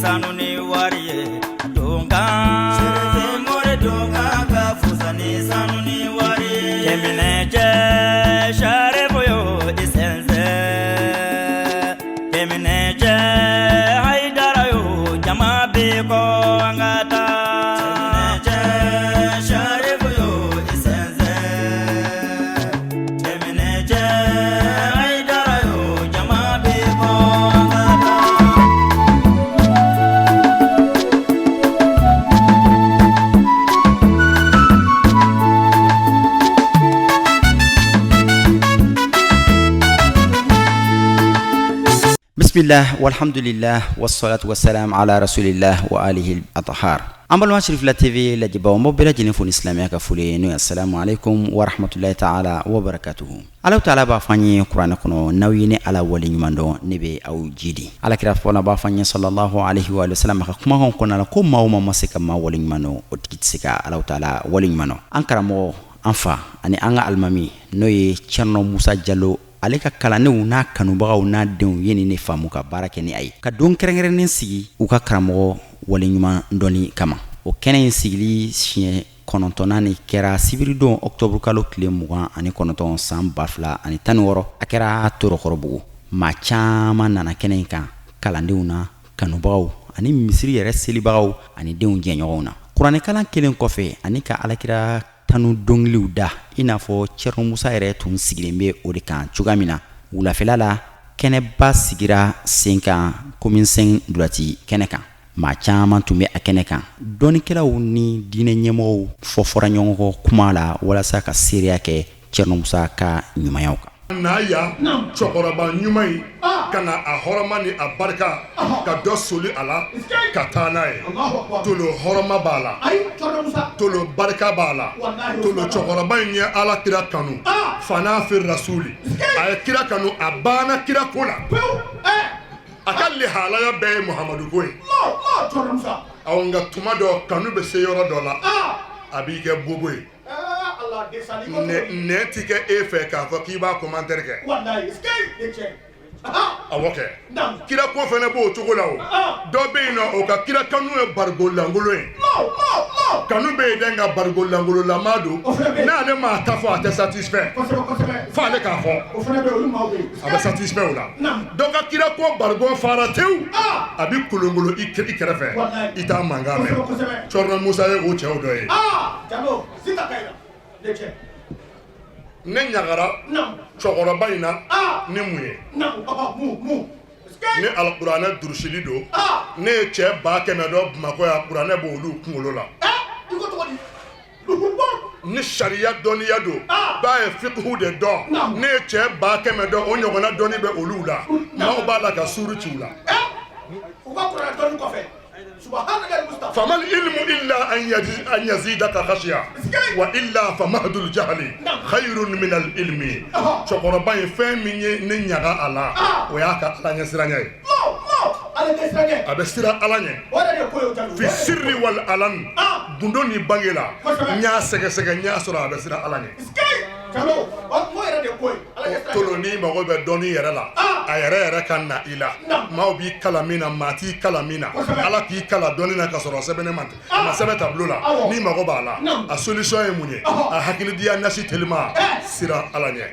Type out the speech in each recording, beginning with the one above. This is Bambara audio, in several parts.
sanu ni wari ye. Don kan Serifin mori don kan ka fusa ni sanu ni wari ye. Cɛminɛcɛ Sarifu yo i sɛnsɛn, cɛminɛcɛ Hayidara yo, jama bɛ kɔ an ka taa. Cɛminɛcɛ Sarifu yo i sɛnsɛn, cɛminɛcɛ Hayidara yo, jama bɛ kɔ an ka taa. Bismillah walhamdulillah wassalatu wassalam ala rasulillah wa alihi atahar. An balima Sirifila TV lajɛbaaw, n b'aw bɛɛ lajɛlen fo ni silamɛya ka foli ye, n'o ye assalamu alaikum wa rahmatullahi ta'ala wa barakatuhu. Ala taala b'a fɔ an ye kuranɛ kɔnɔ, n'aw ye ne Ala wale ɲuman dɔn, ne bɛ aw jidi. Ala kira fana b'a fɔ an ye sallallahu alaihi wa sallam a ka kumakan kɔnɔna la ko maa o maa ma se ka maa wale ɲuman dɔn, o tigi tɛ se ka Ala taala wale ɲuman dɔn. An karamɔgɔ, an fa ani an ka alimami, n'o ye Cɛrino Musa Jalo, ale ka kalandenw n'a kanubagaw n'a denw ye nin ne faamu ka baara kɛ ni a ye, ka don kɛrɛnkɛrɛnnen sigi u ka karamɔgɔ waleɲuman dɔnni kama. O kɛnɛ in sigili siɲɛ kɔnɔntɔnnan nin kɛra sibiridon ɔkutɔburukalo tile 29 san 2016. A kɛra Torokɔrɔbugu. Maa caman nana kɛnɛ in kan, kalandenw na kanubagaw ani misiri yɛrɛ selibagaw ani denw jɛɲɔgɔnw na. Kuranɛkalan kelen kɔfɛ ani ka alakira tanu dɔnkiliw da, i n'a fɔ Cɛrino Musa yɛrɛ tun sigilen bɛ o de kan cogoya min na, wulafɛla la kɛnɛba sigira sen kan commune 5 dulati kɛnɛ kan. Maa caman tun bɛ a kɛnɛ kan, dɔnnikɛlaw ni diinɛ ɲɛmɔgɔw fɔ fɔra ɲɔgɔn kɔ kuma la walasa ka seereya kɛ Cɛrino Musa ka ɲumanyaw kan. Na yan cɛkɔrɔba ɲuman in ka na a hɔrɔma ni a barika ka dɔ soli a la ka taa n'a ye. Tolo hɔrɔma b'a la, tolo barika b'a la. Tolo cɛkɔrɔba in ye Ala kira kanu, fana fi rasuli, a ye kira kanu, a banna kira ko la, a ka lihalaya bɛɛ ye Muhamadu ko ye. Awɔ, nka tuma dɔ kanu bɛ se yɔrɔ dɔ la, a b'i kɛ bobo ye. Nɛn ti kɛ e fɛ k'a fɔ k'i b'a commentaire kɛ. Awɔ kɛ, kira ko fana b'o cogo la. O dɔ bɛ yen nɔ, o ka kira kanu ye barigo lankolon ye. Kanu bɛ yen dɛ, nka barigo lankolonlama don. N'ale m'a ta fɔ, a tɛ satisfait f'ale k'a fɔ, a bɛ satisfait o la. Dɔ ka kira ko barigo fara tewu, a bɛ kolonkolon i kɛrɛfɛ, i t'a mankan mɛn. Cɔrɔnɔ Musa ye o cɛw dɔ ye. Ne ɲagara cɛkɔrɔba in na ni mun ye? Ni alikuranɛ durusili don. Ne ye cɛ 100 000 dɔn Bamakɔ yan, kuranɛ b'olu kunkolo la. Ni sariya dɔnniya don, b'a ye fiqhu de dɔn, ne ye cɛ 100 000 dɔn, o ɲɔgɔnna dɔnni bɛ olu la. Maaw b'a la ka suuru ci u la. Famal ilmu illa an yazidaka khashiya wa illa fa mahdul jahli khayrun min al ilmi. Cɛkɔrɔba in, fɛn min ye ne ɲaga a la, o y'a ka Ala ɲɛsiranya ye. A bɛ siran Ala ɲɛ fi sirri wal alan, gundo ni bange la. N y'a sɛgɛsɛgɛ, n y'a sɔrɔ a bɛ siran Ala ɲɛ. Tolo, n'i mago bɛ dɔnni yɛrɛ la, a yɛrɛ yɛrɛ ka na i la, maaw b'i kalan min na, maa t'i kalan min na, Ala k'i kalan dɔnni na ka sɔrɔ sɛbɛnnen ma a ma sɛbɛn tableau la. N'i mago b'a la, a solution ye mun ye? A hakilidiya nasi telima, siran Ala ɲɛ.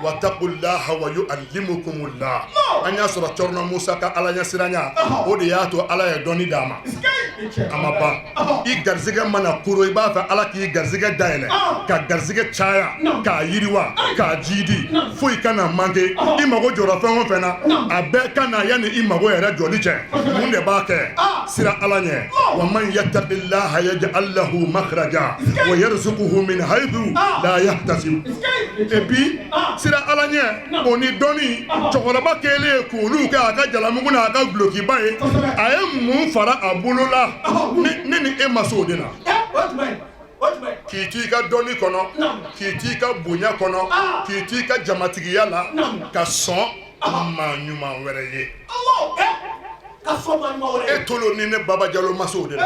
Wattaqullaha wa yuallimukumullah. An y'a sɔrɔ Cɔrɔnɔ Musa ka Ala ɲɛsiranya, o de y'a to Ala ye dɔnni d'a ma, a ma ban. I garisɛgɛ mana koro, i b'a fɛ Ala k'i garisɛgɛ dayɛlɛ, ka garisɛgɛ caya, k'a yiriwa, k'a jiidi, foyi kana manquer. I mago jɔra fɛn o fɛn na, a bɛɛ ka na yanni i mago yɛrɛ jɔli cɛ. Mun de b'a kɛ? Siran Ala ɲɛ. Wa man yattaqillaha yaj'al lahu makhraja wa yarzuquhu min haythu la yahtasib. Et puis siran Ala ɲɛ, o ni dɔnni, cɛkɔrɔba kɛlen ye k'olu kɛ a ka jalamugu n'a ka dulokiba ye, a ye mun fara a bolo la? Ne ni e ma se o de la. K'i t'i ka dɔnni kɔnɔ, k'i t'i ka bonya kɔnɔ, k'i t'i ka jamatigiya la, ka sɔn maa ɲuman wɛrɛ ye. E Tolo ni ne Baba Jalo ma se o de la.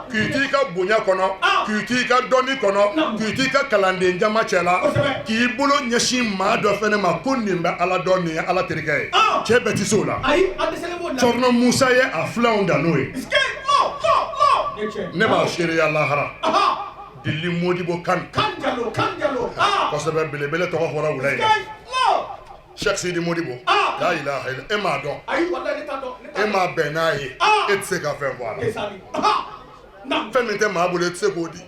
K'i t'i ka bonya kɔnɔ, K'i t'i ka dɔnni kɔnɔ, k'i t'i ka kalanden jama cɛ la, k'i bolo ɲɛsin maa dɔ fɛnɛ ma ko nin bɛ Ala dɔn, nin ye Ala terikɛ ye, cɛ bɛɛ tɛ se o la. Cɔrɔnɔ Musa ye a filanw dan n'o ye. Ne b'a seereya lahara. Dili Modibo Kan kosɛbɛ, belebele tɔgɔ fɔra wula in na. Cheikh Sidi Modibo, la ilaha illa, e m'a dɔn, e m'a bɛn n'a ye, e tɛ se ka fɛn fɔ a la. Fɛn min tɛ maa bolo, e tɛ se k'o di.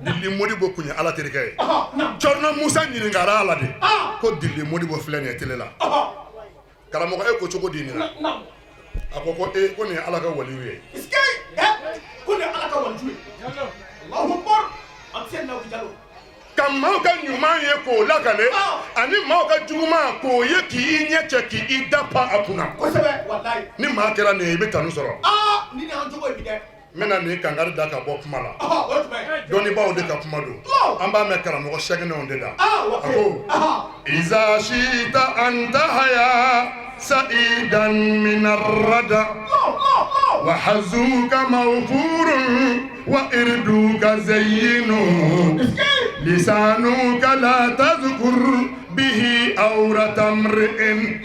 Dili Modibo kun ye Ala terikɛ ye. Cɔrɔnɔ Musa ɲininkara a la de ko Dili Modibo filɛ nin ye télé la, karamɔgɔ, e ko cogo di nin na? A ko ko ee, ko nin ye Ala ka waliyu ye. Ko nin ye Ala ka waliju ye. Allahu akbar. An tɛ se Jalo. Ka maaw ka ɲuman ye k'o lakale, ani maaw ka juguman k'o ye, k'i ɲɛ cɛ, k'i da pan a kunna. Kosɛbɛ, walayi. Ni maa kɛra nin ye, i bɛ tanu sɔrɔ. Aa, ni y'an jogo ye bi dɛ. N bɛna nin kankari da ka bɔ kuma la. O ye jumɛn ye? Dɔnnibaaw de ka kuma don, an b'a mɛn karamɔgɔ sɛgɛnɛw de da. A ko iza shita an tahaya sa'idan min arrada wa hazuka mawfurun wa irduka zayyinu lisanuka la tazkur bihi awrata mri'in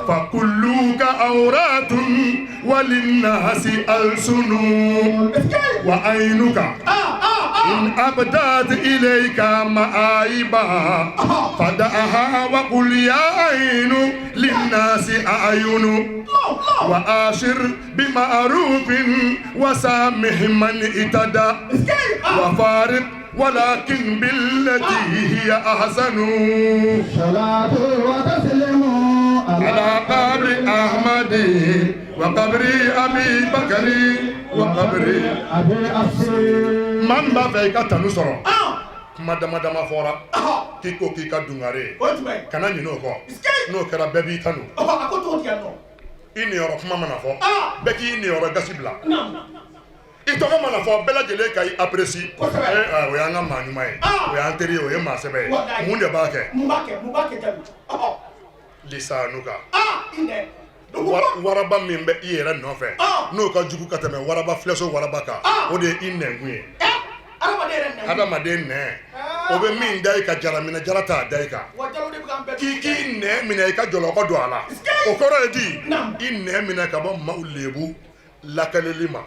fa kulluka awratun walinnasi alsunu wa aynuka in abdat ilayka ma'aiba fada'aha wa qul ya aynu linnasi a'yunu wa ashir bima'rufin wa samih man itada wa fariq walakin billati hiya ahsanu. Salatu wa taslimu ala qabri ahmadi wa qabri abi bakari wa qabri abi asir. Maa min b'a fɛ i ka tanu sɔrɔ, kuma dama dama fɔra k'i ko k'i ka dungare ye, O ye jumɛn ye? Kana ɲinɛ o kɔ. N'o kɛra, bɛɛ b'i tanu. A ko cogo di yan nɔ? I niyɔrɔ kuma mana fɔ, bɛɛ k'i niyɔrɔ gasi bila. I tɔgɔ mana fɔ, bɛɛ lajɛlen ka i apprécier. O y'an ka maa ɲuman ye, o y'an teri ye, o ye maa sɛbɛ ye. Mun de b'a kɛ? Mun b'a kɛ? Mun b'a kɛ, Jalo? Lisanuka. I nɛ. Waraba min bɛ i yɛrɛ nɔfɛ, n'o ka jugu ka tɛmɛ waraba filɛso waraba kan, o de ye i nɛnkun ye. Hadamaden nɛn, o bɛ min da i kan, jaraminɛ jara t'a da i kan. K'i k'i nɛn minɛ, i ka jɔlɔkɔ don a la, o kɔrɔ ye di? I nɛn minɛ ka bɔ maaw lebu lakaleli ma.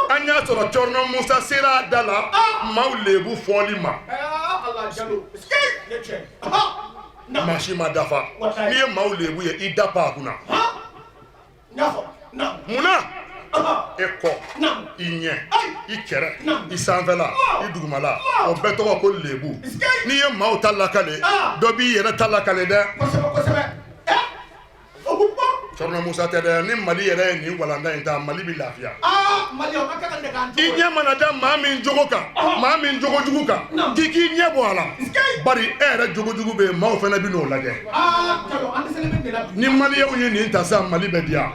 An y'a sɔrɔ Cɔrɔnɔ Musa sera a da la maaw lebu fɔli ma. Maa si ma dafa. N'i ye maaw lebu ye, i da pan a kunna. Munna e kɔ, i ɲɛ, i kɛrɛ, i sanfɛla, i dugumala, o bɛɛ tɔgɔ ko lebu. N'i ye maaw ta lakale, dɔ b'i yɛrɛ ta lakale dɛ. Cɔrɔnɔ Musa tɛ dɛ. Ni Mali yɛrɛ ye nin walanda in ta, Mali bɛ lafiya. I ɲɛ mana da maa min jogo kan, maa min jogo jugu kan, k'i k'i ɲɛ bɔ a la, bari e yɛrɛ jogo jugu bɛ yen, maaw fana bɛ n'o lajɛ. Ni maliyɛnw ye nin ta sisan, Mali bɛ diya.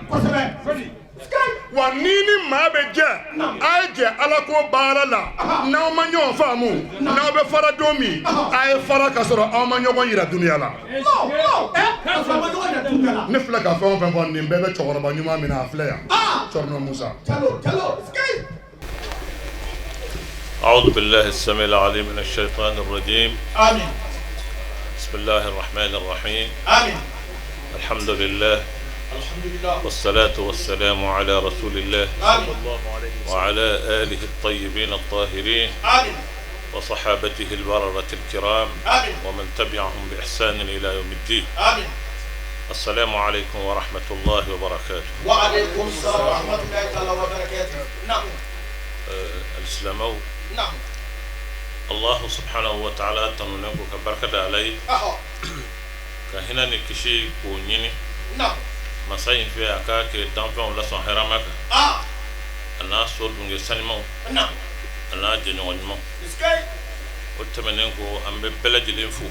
Wa ni ni maa bɛ jɛ, a ye jɛ Ala ko baara la. N'aw ma ɲɔgɔn faamu, n'aw bɛ fara don min, a ye fara ka sɔrɔ aw ma ɲɔgɔn yira dunuya la. Ne filɛ ka fɛn o fɛn fɔ, nin bɛɛ bɛ cɛkɔrɔba ɲuman min na, a filɛ yan, Cɔrɔnɔ Musa. أعوذ بالله السميع العليم من الشيطان الرجيم. آمين. بسم الله الرحمن الرحيم. آمين. الحمد لله. الحمد لله. والصلاة والسلام على رسول الله. آمين. وعلى آله الطيبين الطاهرين. آمين. وصحابته البررة الكرام. آمين. ومن تبعهم بإحسان إلى يوم الدين. آمين. السلام عليكم ورحمة الله وبركاته. وعليكم السلام ورحمة الله تعالى وبركاته. نعم. Alisilamɛw. نعم. Allah subhanahu wa ta'ala tanunen ko ka barika da Ala ye, ka hinɛ ni kisi k'o ɲini نعم. masa in fɛ, a k'a kɛ danfɛnw lasɔn hɛrɛma kan, a n'a so dunge sanimanw, نعم. a n'a jɛɲɔgɔn ɲumanw. O tɛmɛnen ko, an bɛ bɛɛ lajɛlen fo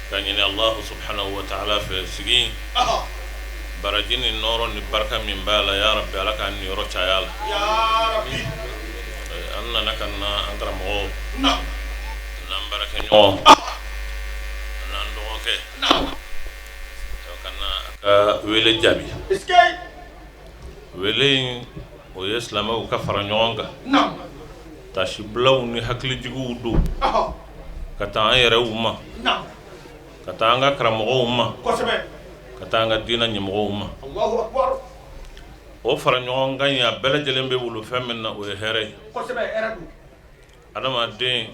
ka ɲini Allah subhanahu wa ta'ala fɛ, sigi in, baraji ni nɔɔrɔ ni barika min b'a la, ya rabbi, Ala k'an niyɔrɔ caya la. يا ربي. An nana ka na an karamɔgɔw نعم. n'an baarakɛɲɔgɔn n'an dɔgɔkɛ نعم. ka na a ka wele jaabi. Wele in, o O ye silamɛw ka fara ɲɔgɔn kan, tasibilaw ni hakilijigiw don ka taa an yɛrɛw ma, ka taa an ka karamɔgɔw ma, ka taa an ka diinɛ ɲɛmɔgɔw ma. O fara ɲɔgɔn kan in, a bɛɛ lajɛlen bɛ wolo fɛn min na, o ye hɛrɛ ye. Adamaden,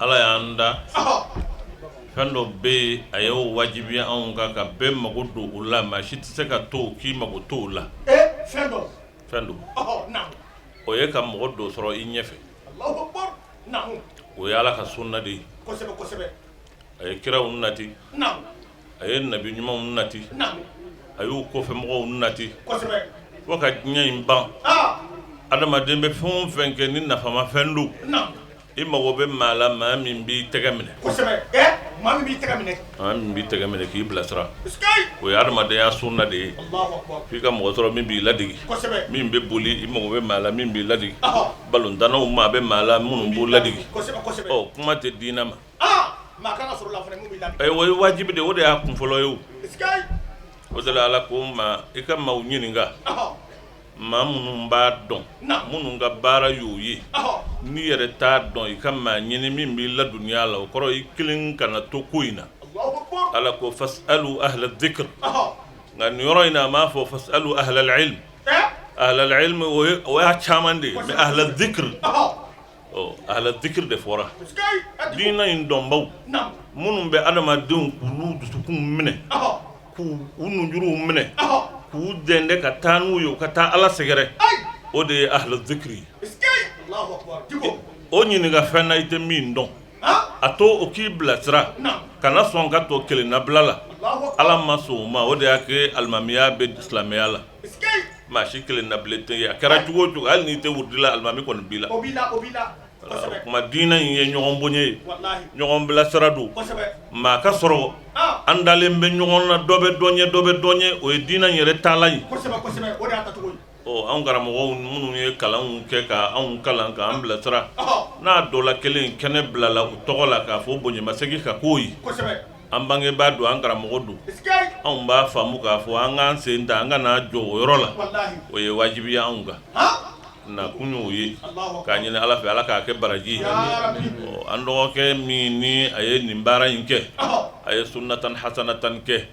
Ala y'an da, fɛn dɔ bɛ yen, a y'o wajibiya anw kan ka bɛɛ mago don o la. Maa si tɛ se ka to k'i mago to o la. Fɛn don, o ye ka mɔgɔ dɔ sɔrɔ i ɲɛfɛ. O ye Ala ka sunna de ye. A ye kiraw nati, a ye nabi ɲumanw nati, a y'u kɔfɛmɔgɔw nati fo ka diɲɛ in ban. Adamaden bɛ fɛn o fɛn kɛ ni nafama fɛn don, i mago bɛ maa la, maa min b'i tɛgɛ minɛ, maa min b'i tɛgɛ minɛ, maa min b'i tɛgɛ minɛ k'i bilasira. O ye adamadenya sunna de ye. F'i ka mɔgɔ sɔrɔ min b'i ladege, min bɛ boli. I mago bɛ maa la min b'i ladege. Balontannaw maa bɛ maa la minnu b'u ladege. Ɔ, kuma tɛ diinɛ ma. O ye wajibi de, o de y'a kun fɔlɔ ye. O de la, Ala ko ma, i ka maaw ɲininka, maa minnu b'a dɔn, minnu ka baara y'o ye. N'i yɛrɛ t'a dɔn, i ka maa ɲini min b'i ladɔnniya la. O kɔrɔ, i kelen kana to ko in na. Ala ko fasalu ahla dhikr. Nka nin yɔrɔ in na, a m'a fɔ fasalu ahlal ilm. Ahlal ilm, o y'a caman de ye, mais ahla dhikr, ahla dhikr de fɔra, diinɛ in dɔnbaw, minnu bɛ adamadenw k'olu dusukun minɛ, k'u u nunjuruw minɛ, k'u dɛndɛ ka taa n'u ye, u ka taa Ala sɛgɛrɛ. O de ye ahla dhikr ye. O ɲininka fɛn na i tɛ min dɔn, a to o k'i bilasira. Kana sɔn ka to kelennabila la. Ala ma sɔn o ma. O de y'a kɛ alimamiya bɛ silamɛya la. Maa si kelennabilen tɛ yen. A kɛra cogo o cogo, hali n'i tɛ wurudi la, alimami kɔni b'i la. O kuma, diinɛ in ye ɲɔgɔn bonya ye, ɲɔgɔn bilasira don. Maa ka sɔrɔ an dalen bɛ ɲɔgɔn na, dɔ bɛ dɔ ɲɛ, dɔ bɛ dɔ ɲɛ, o ye diinɛ in yɛrɛ taalan ye. Ɔ, anw karamɔgɔw minnu ye kalanw kɛ ka anw kalan k'an bilasira, n'a dɔ la kelen kɛnɛ bilala u tɔgɔ la k'a fɔ bonyamasegin ka k'o ye, an bangebaa don, an karamɔgɔ don, anw b'a faamu k'a fɔ an k'an sen ta, an ka n'a jɔ o yɔrɔ la. O ye wajibiya anw kan. Na kun y'o ye, k'a ɲini Ala fɛ, Ala k'a kɛ baraji ye. An dɔgɔkɛ min ni a ye nin baara in kɛ, a ye sunnatan hasanatan kɛ.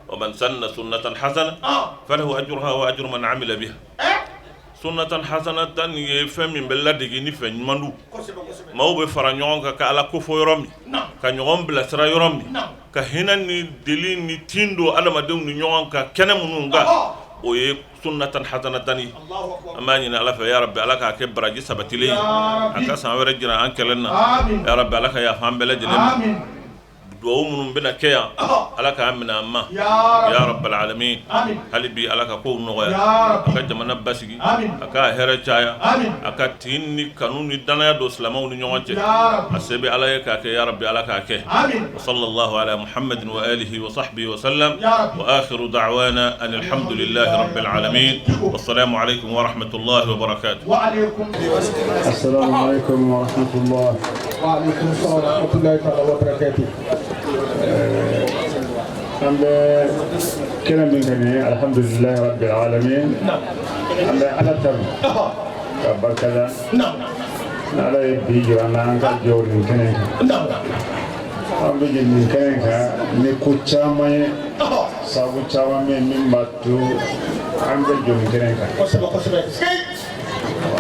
Wa man sanna sunnatan hasana falahu ajruha wa ajru man amila biha. Sunnatan hasanatan ye fɛn min bɛ ladege ni fɛn ɲuman don. Maaw bɛ fara ɲɔgɔn kan ka Ala kofɔ yɔrɔ min, ka ɲɔgɔn bilasira yɔrɔ min, ka hinɛ ni deli ni tin don adamadenw ni ɲɔgɔn kan kɛnɛ minnu kan, o ye sunnatan hasanatan ye. An b'a ɲini Ala fɛ, ya rabi, Ala k'a kɛ baraji sabatilen ye, a ka san wɛrɛ jira an kɛlɛ na. Ya rabi, Ala ka yafa an bɛɛ lajɛlen ma. Dugawu minnu bɛna kɛ yan, Ala k'a minɛ an ma, ya rabbal alamin. Hali bi, Ala ka kow nɔgɔya, a ka jamana basigi, a ka hɛrɛ caya, a ka tin ni kanu ni dannaya don silamɛw ni ɲɔgɔn cɛ. A se bɛ Ala ye k'a kɛ. Ya rabbi, Ala k'a kɛ. Wa sallallahu ala muhammadin wa alihi wa sahbihi wa sallam, wa akhiru da'wana anil hamdulillahi rabbil alamin, wassalamu alaikum wa rahmatullahi wa barakatuh. Assalamu alaikum wa rahmatullah. Wa alaikum salam wa rahmatullahi ta'ala wa barakatuh. An bɛ kɛnɛ min kan nin ye, alhamdulilahi rabbil alamin, an bɛ Ala tanu ka barika da n'Ala ye bi jira an na, an ka jɔ nin kɛnɛ kan. An bɛ jɔ nin kɛnɛ kan ni ko caman ye, sababu caman bɛ yen min b'a to an bɛ jɔ nin kɛnɛ kan. Kosɛbɛ kosɛbɛ.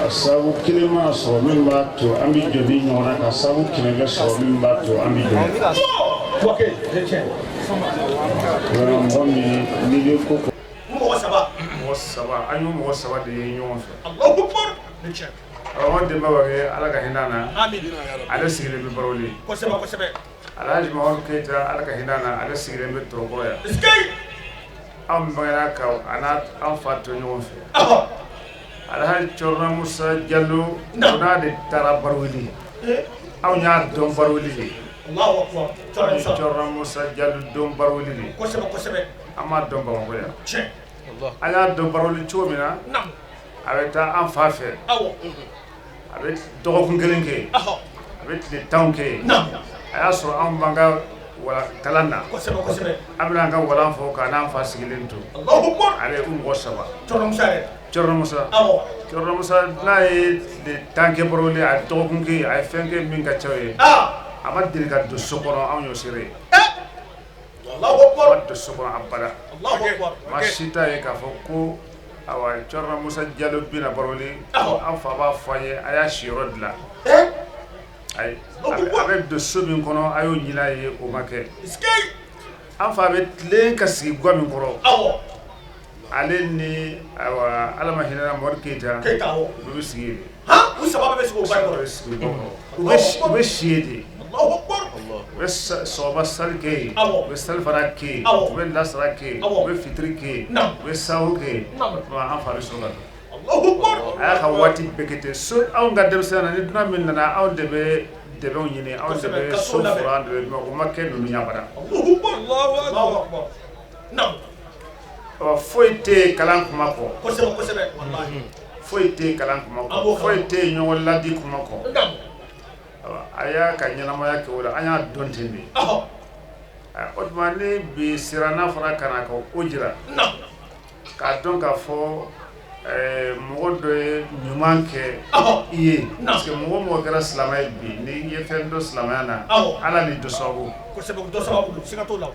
Sababu kelen mana sɔrɔ min b'a to an bɛ jɔ ni ɲɔgɔn na, ka sababu 100 bɛ sɔrɔ min b'a to an bɛ jɔ. Ok, tiɲɛ. Vraiment, mɔgɔ min n'i bɛ ko Mɔgɔ saba. Mɔgɔ saba, an y'o mɔgɔ saba de ye ɲɔgɔn fɛ. Allahu akbar. Ni tiɲɛ. Karamɔgɔ Denba Wage, Ala ka hinɛ a na. Amin. Ale sigilen bɛ Barawuli. Kosɛbɛ kosɛbɛ. Alhaji Mamadu Keyita, Ala ka hinɛ a na, ale sigilen bɛ Tɔrɔkɔrɔ yan. Isikei. Anw bangera ka a n'a an fa to ɲɔgɔn fɛ. Alhaji Cɔrɔna Musa Jalo, o n'a de taara Barawuli. Anw y'a dɔn Barawuli de. Allahu akbar. Anw ye Cɔrɔna Musa Jalo dɔn Barawuli de. Kosɛbɛ kosɛbɛ. An m'a dɔn Bamakɔ yan. Tiɲɛ. An y'a dɔn Barawuli cogo min na, a bɛ taa an fa fɛ. A bɛ dɔgɔkun kelen kɛ yen. A bɛ tile 10 kɛ yen. A y'a sɔrɔ anw b'an ka wala kalan na. Kosɛbɛ kosɛbɛ. An bɛna an ka walan fɔ k'a n'an fa sigilen to. Allahu akbar. Ale u mɔgɔ saba. Cɔrɔna Musa yɛrɛ. Cɛrno Musa. Awɔ. Cɛrno Musa n'a ye tile 10 kɛ Barawuli, a ye dɔgɔkun kɛ, a ye fɛn kɛ min ka ca o ye. A ma deli ka don so kɔnɔ, anw y'o seere ye. Allahu akbar. A ma don so kɔnɔ abada. Allahu akbar. Maa si t'a ye k'a fɔ ko awa Cɛrno Musa Jalo bɛna Barawuli, an fa b'a fɔ an ye a y'a siyɔrɔ dilan. Ayi, a bɛ don so min kɔnɔ, a y'o ɲini a ye, o ma kɛ. An fa bɛ tilen ka sigi gwa min kɔrɔ. Awɔ. Ale ni ayiwa, Ala ma hinɛ Mɔri Keyita. Keyita, awɔ. Olu bɛ sigi yen. Han, u saba bɛɛ bɛ sigi o ba in kɔrɔ. U bɛ sigi o ba kɔrɔ. U bɛ si yen de. Allahu akbar. U bɛ sɔgɔma sali kɛ yen. Awɔ. U bɛ salifana kɛ yen. Awɔ. U bɛ lasara kɛ yen. Awɔ. U bɛ fitiri kɛ yen. Naam. U bɛ sahuru kɛ yen. Naam. O tuma an fa bɛ sɔrɔ ka don. Allahu akbar. A y'a ka waati bɛɛ kɛ ten. So, anw ka denmisɛnninya na, ni dunan min nana, anw de bɛ dɛbɛnw ɲini, anw de Kosɛbɛ, bɛ ka so so labɛn. furan, de bɛ o ma kɛ ninnu ɲɛ abada. Allahu akbar. Allahu akbar. Naam. Ɔ, foyi tɛ yen kalan kuma kɔ. Kosɛbɛ kosɛbɛ walahi. Foyi tɛ yen kalan kuma An kɔ. b'o Foyi kalama. tɛ yen ɲɔgɔn ladi kuma kɔ. Naam. Awa, a y'a ka ɲɛnamaya kɛ o la, an y'a dɔn ten de. Ɔhɔ. O tuma ni bi sera, n'a fɔra ka na ka o jira. Naam. K'a dɔn k'a fɔ mɔgɔ dɔ ye ɲuman kɛ Ɔhɔ. i ye. Naam. Parce que mɔgɔ o mɔgɔ kɛra silamɛ ye bi, n'i ye fɛn dɔn silamɛya na, Awɔ. Ala ni dɔ sababu. Kosɛbɛ, dɔ sababu don, siga t'o la.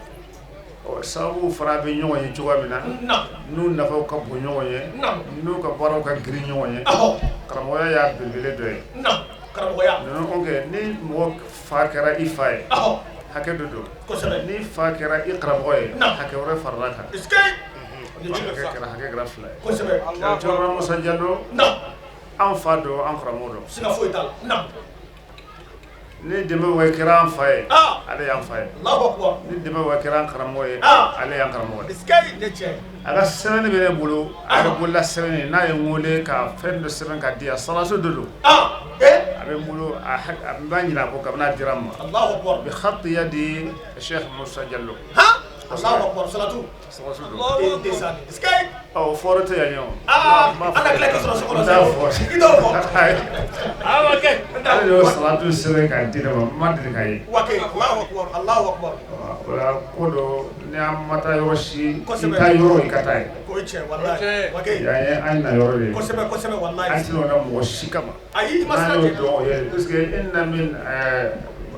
Ɔ, sababuw fana bɛ ɲɔgɔn ye cogoya min na, Naam. n'u nafaw ka bon ɲɔgɔn ye, Naam. n'u ka baaraw ka girin ɲɔgɔn ye, Ɔhɔ. karamɔgɔya y'a belebele dɔ ye. Naam. Karamɔgɔya. Ninnu kɛ, ni mɔgɔ fa kɛra i fa ye, Ɔhɔ. hakɛ dɔ don. Kosɛbɛ. Ni fa kɛra i karamɔgɔ ye, Naam. hakɛ wɛrɛ farala kan. Isike. Hakɛ kɛra fila ye. Kosɛbɛ. Cɛrno Musa Jalo, Naam. an fa don, an karamɔgɔ don. Siga foyi t'a la. Naam. Ni dɛmɛ kɛra an fa ye, Ah. ale y'an fa ye. Allahu akbar. Ni dɛmɛ kɛra an karamɔgɔ ye, Ah. ale y'an karamɔgɔ ye. Isike ne cɛ. A ka sɛbɛnni bɛ ne bolo, a yɛrɛ bolola sɛbɛnni, n'a ye n wele ka fɛn dɔ sɛbɛn ka di yan, salaso dɔ don. Ah. Eh. A bɛ n bolo, a a n b'a ɲini a kɔ kabini a dira n ma. Allahu akbar. Bi khatti yadi Cheikh Musa Jalo. Han. Allahu akbar. Salatu. Salaso don. Ndeysaan. Isike. Ɔ, o fɔra tɛ yan ye o. Ah. N b'a fɔ. An na tila k'i sɔrɔ so kɔnɔ. N t'a fɔ. I t'o fɔ. Ayi. Ale de y'o salatu sɛbɛn k'a di ne ma, n ma deli k'a ye. Wake. Allahu akbar. Allahu akbar. O la ko dɔ, ni an ma taa yɔrɔ si, i Kosɛbɛ. taa yɔrɔ i ka taa yen. O ye tiɲɛ walahi. Wake. Yan ye an na yɔrɔ de ye. Kosɛbɛ kosɛbɛ walahi. An tɛna o da mɔgɔ si kama. Ayi, i ma N'an sira y'o jɛ. dɔn o ye, parce que inna min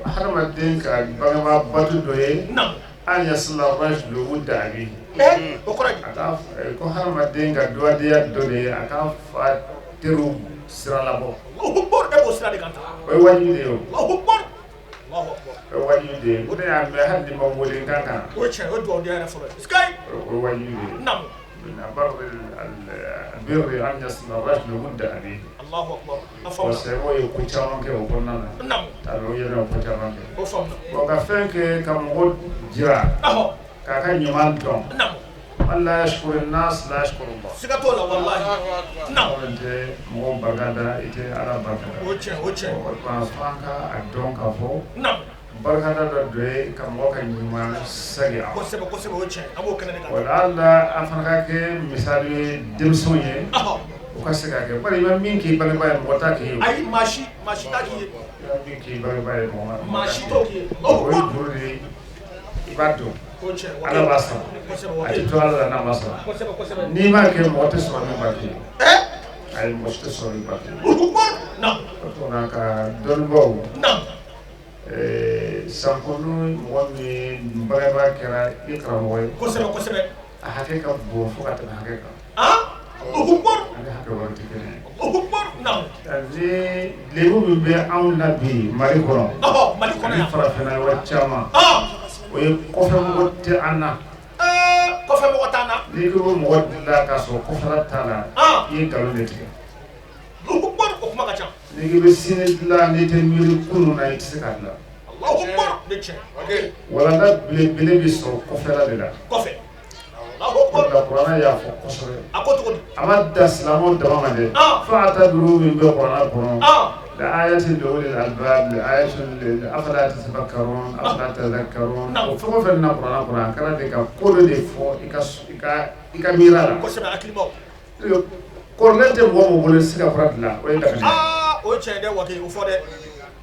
hadamaden ka bangebaa bato dɔ ye. Naam. An yasila rajulu wudda abi. Eh, o kɔrɔ ye di? A ka ko hadamaden ka duwadenya dɔ de ye a ka fa teriw sira labɔ. Allahu akbar. E b'o sira de kan tan. O ye wajibi de ye o. Allahu akbar. Allahu akbar. O ye wajibi de ye. Ne y'a mɛn hali ni ma wele n kan kan. O ye tiɲɛ ye, o ye dugawudenya yɛrɛ fɔlɔ ye. Isike. O ye wajibi de ye. Naam. Min abarri albirri an yasila rajulu wudda abi. Allahu akbar. A Ɔ, faamuna. sɛbɛw ye ko caman kɛ o kɔnɔna na. Naam. Tabiw yɛrɛ ye ko caman kɛ. O faamuna. Bon, ka fɛn kɛ ka mɔgɔ jira. Ɔhɔ. K'a ka ɲuman dɔn. Naam. Man la yashkuru nas la yashkuru Allah. Siga t'o la walahi. Naam. Mɔgɔ min tɛ mɔgɔw barika da, i tɛ Ala barika da. O ye tiɲɛ, o ye tiɲɛ. O tuma f'an ka a dɔn k'a fɔ. Naam. Barikada dɔ dɔ ye ka mɔgɔ ka ɲuman sagi a ma. Kosɛbɛ kosɛbɛ, o ye tiɲɛ. An b'o kɛnɛ de kan. Wala la an fana ka kɛ misali ye denmisɛnw ye. Ɔhɔ. U ka se k'a kɛ. Bari i ma min k'i bangebaa ye, mɔgɔ t'a k'i ye o. Ayi, maa si, maa si t'a k'i ye. I ma min k'i bangebaa ye, mɔgɔ Maa si t'o k'i ye. O ye juru de ye, i b'a dɔn. O ye tiɲɛ. Ala b'a sara. Kosɛbɛ. A tɛ to Ala la n'a ma sara. Kosɛbɛ kosɛbɛ. N'i m'a kɛ, mɔgɔ tɛ sɔrɔ min b'a k'i ye. Eh. Ayi, mɔgɔ si tɛ sɔrɔ min b'a k'i ye. Allahu akbar. Naam. O tuma ka dɔnnibaaw. Naam. Sankɔnɔ mɔgɔ min bangebaa kɛra i karamɔgɔ ye. Kosɛbɛ kosɛbɛ. A hakɛ ka bon fo ka tɛmɛ hakɛ kan. Ah. Allahu akbar. Ani hakɛ wɛrɛ tɛ kelen ye. Allahu akbar. Naam. Ni lebu min bɛ anw na bi Mali kɔnɔ. Ɔhɔ, Mali kɔnɔ Ani yan. farafinna yɔrɔ caman. Ah. O ye kɔfɛ mɔgɔ tɛ an na. Eh, kɔfɛ mɔgɔ t'an na. N'i ko bɛ mɔgɔ dilan k'a sɔrɔ kɔfɛla t'a la. Ah. I ye nkalon de tigɛ. Allahu akbar. O kuma ka ca. N'i k'i bɛ sini dilan, n'i tɛ miiri kunun na, i tɛ se k'a dilan. Allahu akbar. Ne tiɲɛ. Walanda belebele bɛ sɔrɔ kɔfɛla de la. Kɔfɛ. Allahu O akbar. de la kuranɛ y'a fɔ kosɛbɛ. A ko cogo di? A ma da silamɛw dama ma dɛ. Ah. Fa'tabiru min bɛ kuranɛ kɔnɔ. Ah. La ayatin li ulil albab, la ayatin li afala tatafakkarun, afala tadhakkarun. O fɛn o fɛn na kuranɛ kɔnɔ, a kɛra de ka ko dɔ de fɔ i ka miiri a la. Kosɛbɛ, hakilimaw. Kɔrɔlen tɛ mɔgɔ o mɔgɔ bolo, i tɛ se ka fura dilan, o ye dabali ye. Aa, o ye tiɲɛ dɛ, Wake, o fɔ dɛ.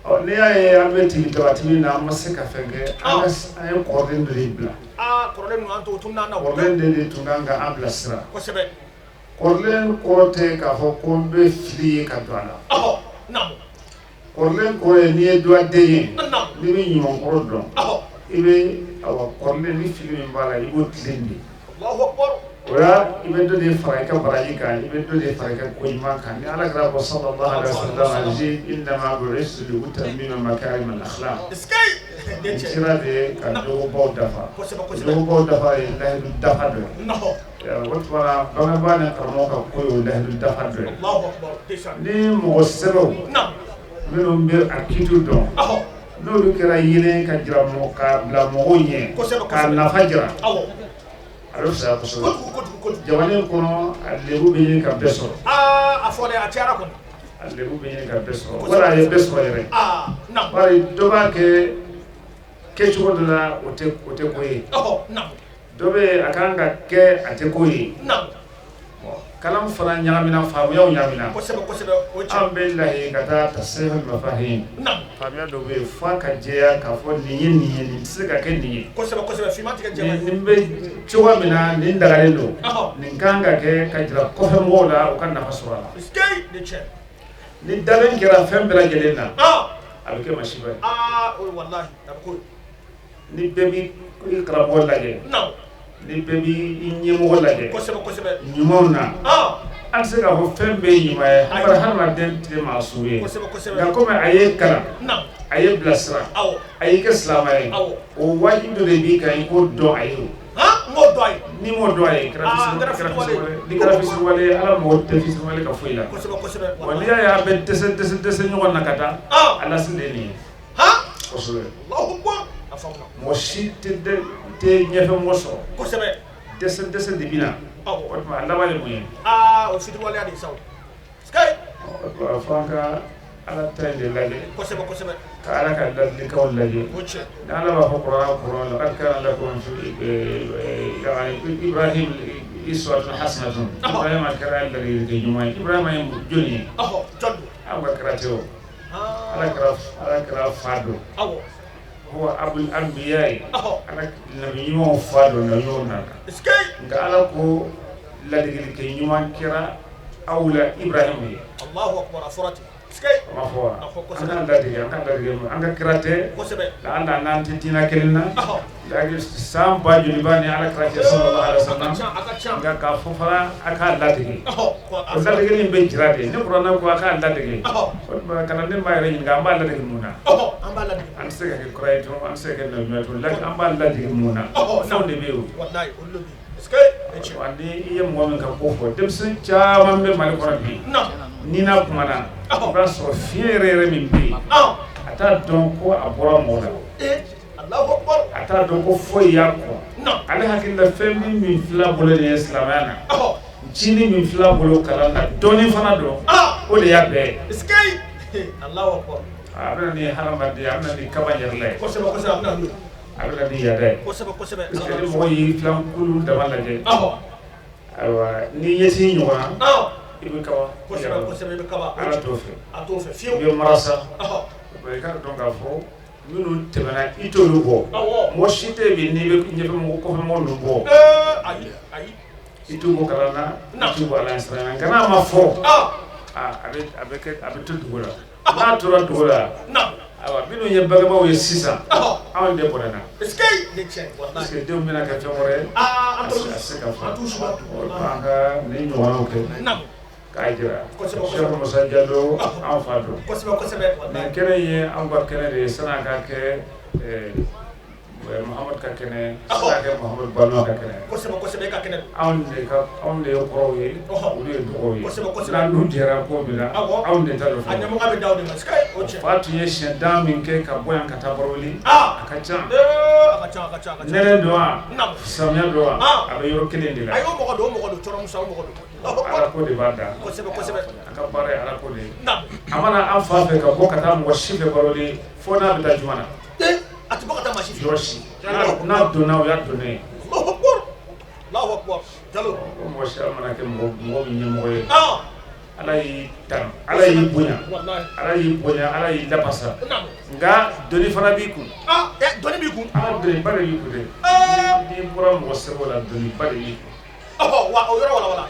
Ɔ, n'i y'a ye an bɛ tigi tabatigi na, an ma se ka fɛn kɛ, an ye kɔrɔlen dɔ de bila. Aa, kɔrɔlen ninnu, an t'o tunun an na o. Kɔrɔlen de tun kan ka an bilasira. Kosɛbɛ. Kɔrɔlen kɔrɔ tɛ k'a fɔ ko n bɛ fili ye ka don a la. Kɔrɔlen kɔrɔ ye n'i ye duwaden ye, n'i bɛ ɲumankɔrɔ dɔn, i bɛ awa kɔrɔlen ni fili min b'a la, i b'o tilen de. O la i bɛ dɔ de fara i ka baraji kan, i bɛ dɔ de fara i ka ko ɲuman kan. Ni Ala kira ko sallallahu alaihi wa sallam, innama bu'istu li utammima makarim al akhlaq. N cira de ka jogobaw dafa. Jogobaw dafa ye lahidu dafa dɔ ye. O tuma na bangebaa ni karamɔgɔ ka ko ye o lahidu dafa dɔ ye. Ni mɔgɔ sɛbɛw minnu bɛ a kitu dɔn, n'olu kɛra yeelen ka jira mɔgɔ ka bila mɔgɔw ɲɛ k'a nafa jira, a bɛ fisaya kosɛbɛ. Jamana in kɔnɔ, a lebu bɛ ɲini ka bɛɛ sɔrɔ. A fɔ dɛ, a cayara kɔni. A lebu bɛ ɲini ka bɛɛ sɔrɔ, wala a ye bɛɛ sɔrɔ yɛrɛ. Bari dɔ b'a kɛ kɛcogo dɔ la, o tɛ ko ye. Dɔ bɛ yen, a kan ka kɛ, a tɛ ko ye. Kalan fana ɲagamina, faamuyaw ɲagamina. Kosɛbɛ kosɛbɛ, o An bɛ lahi ka taa tasihul mafahim. Faamuya dɔ bɛ yen, f'a ka jɛya k'a fɔ nin ye nin ye, nin tɛ se ka kɛ nin ye. Kosɛbɛ kosɛbɛ, finman tigɛ jɛman ye. Nin bɛ cogoya min na, nin dagalen don, nin kan ka kɛ ka jira kɔfɛ mɔgɔw la, u ka nafa sɔrɔ a la. Ni dabɛn kɛra fɛn bɛɛ lajɛlen na, a bɛ kɛ masiba ye. Aa, o walahi, a bɛ k'o ye. Ni bɛɛ b'i karamɔgɔ lajɛ, ni bɛɛ b'i ɲɛmɔgɔ lajɛ kosɛbɛ kosɛbɛ ɲumanw na, an tɛ se k'a fɔ fɛn bɛɛ ye ɲuman ye. Bari hadamaden tɛ maa su ye. Kosɛbɛ kosɛbɛ. Nka komi a ye kalan, a ye bilasira, a y'i kɛ silamɛ ye, o wajibi dɔ de b'i kan, i k'o dɔn a ye o. N k'o dɔn a ye. N'i m'o dɔn a ye, kɛra n'i kɛra fisiriwale ye, Ala mago tɛ fisiriwale ka foyi la. Kosɛbɛ kosɛbɛ. Wa n'i y'a ye an bɛ dɛsɛ dɛsɛ dɛsɛ ɲɔgɔn na ka taa, a lasili de ye nin ye. Kosɛbɛ. Mɔgɔ si tɛ ɲɛfɛ mɔgɔ sɔrɔ. Dɛsɛ dɛsɛ de bɛ na. O tuma a laban ye mun ye? Aa, o fitiriwaleya de ye sa o. O tuma fo an ka Ala ta in de lajɛ. Kosɛbɛ kosɛbɛ. Ka Ala ka ladilikanw lajɛ. O tiɲɛ. Ni Ala b'a fɔ kuranɛ kɔnɔ, laqad kana lakum fi Ibrahim uswatun hasanatun. Ibrahima kɛra ladili ɲuman ye. Ibrahima ye jɔni ye? Jɔn don? Aw ka kira tɛ o. Ala kira fa don. Huwa abul anbiya ye. Ala nabi ɲumanw fa don, nabi ɲumanw nana. Nka Ala ko ladigilikɛ ɲuman kɛra aw la Ibrahima ye. Allahu akbar, a fɔra ten. O ma fɔ wa? An k'an ladege, an k'an ladege, an ka kira tɛ. La an n'an tɛ diinɛ kelen na. San ba joli b'a ni Ala kira cɛ sallallahu alaihi wasallam. Nka k'a fɔ fana a k'a ladege. O ladegeli in bɛ jira de. Ni kuranɛ ko a k'a ladege, o tuma kalanden b'a yɛrɛ ɲininka, an b'a ladege mun na? An tɛ se ka kɛ kura ye tun, an tɛ se ka kɛ nabi ɲuman ye tun. An b'a ladege mun na? Fɛnw de bɛ yen o. Ni i ye mɔgɔ min ka ko fɔ, denmisɛn caman bɛ Mali kɔnɔ bi, ni n'a kumana, i b'a sɔrɔ fiɲɛ yɛrɛ yɛrɛ min bɛ yen, a t'a dɔn ko a bɔra mɔgɔ la. A t'a dɔn ko foyi y'a kɔ. Ale hakili la fɛn min filɛ bolo nin ye silamɛya na, ncinin min filɛ bolo kalan na, dɔɔnin fana don, o de y'a bɛɛ ye. A bɛ na ni hadamadenya, a bɛ na ni kaba yɛrɛ ye. A bɛ na ni yaada ye. Parce que ni mɔgɔ y'i filankulu dama lajɛ, ayiwa, n'i ɲɛsin ɲɔgɔn na, i bɛ kaba. Ala t'o fɛ. I bɛ marasa. I k'a dɔn k'a fɔ minnu tɛmɛna, i t'olu bɔ. Mɔgɔ si tɛ yen bi n'i bɛ ɲɛfɛ mɔgɔ kɔfɛ mɔgɔ ninnu bɔ. I t'u bɔ kalan na, i t'u bɔ Ala ɲɛsiran na. Nka n'a ma fɔ, a bɛ kɛ, a bɛ to dugu la. N'a tora dugu la, ayiwa, minnu ye bangebaaw ye sisan, anw de bɔnɛna. Parce que denw bɛna kɛ fɛn wɛrɛ ye, a tɛ se ka fɔ. An ka nin ɲɔgɔnnaw kɛ k'a jira. Cheikh Musa Jalo, an fa don. Nin kɛnɛ ye anw ka kɛnɛ de ye, san'a ka kɛ Muhamadu ka kɛnɛ, san'a kɛ Muhamadu balima ka kɛnɛ. Anw de ye kɔrɔw ye, olu ye dɔgɔw ye. N'an dun jɛra ko min na, anw de ta don. Fa tun ye siɲɛ dan min kɛ ka bɔ yan ka taa Barawuli, a ka ca. Nɛnɛ don wa, samiya don wa, a bɛ yɔrɔ kelen de la. Ala ko de b'a da. An ka baara ye Ala ko de ye. A mana an fa fɛ ka bɔ ka taa mɔgɔ si fɛ Barawuli, fo n'a bɛ taa juma na. A tɛ bɔ ka taa maa si fɛ. Yɔrɔ si. N'a donna, o y'a donnen ye. O mɔgɔ si mana kɛ mɔgɔ min ɲɛmɔgɔ ye, Ala y'i tan, Ala y'i bonya, Ala y'i bonya, Ala y'i lapasa. Nka doni fana b'i kun. Doni b'i kun. Doniba de b'i kun dɛ. N'i bɔra mɔgɔ sɛbɛw la, doniba de b'i kun. Wa o yɔrɔ walawala.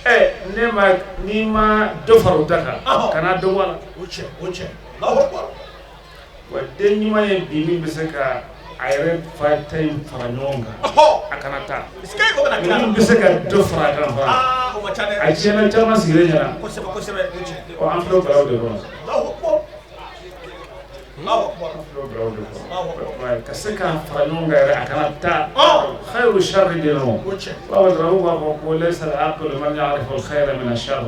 Ɛ ne ma n'i ma dɔ fara u ta kan, kana dɔ bɔ a la. O tiɲɛ, o tiɲɛ. Allahu akbar. Wa den ɲuman ye bi min bɛ se ka a yɛrɛ fa ta in fara ɲɔgɔn kan, a kana taa. O kana tila. Ninnu bɛ se ka dɔ fara a kan fana. Aa, o ma ca dɛ. A tiɲɛna caman sigilen ɲɛna. Kosɛbɛ, kosɛbɛ, o tiɲɛ. Ɔ, an filɛ o balawu de kɔnɔ. Allahu akbar. Allahu akbar. An filɛ o balawu de kɔnɔ. Ka se k'a fara ɲɔgɔn kan yɛrɛ, a kana taa. Khayru sharri de nɔ. O tiɲɛ. Bawo dɔrɔn b'a fɔ ko laysa al-aqilu man ya'rifu al-khayra min ash-sharr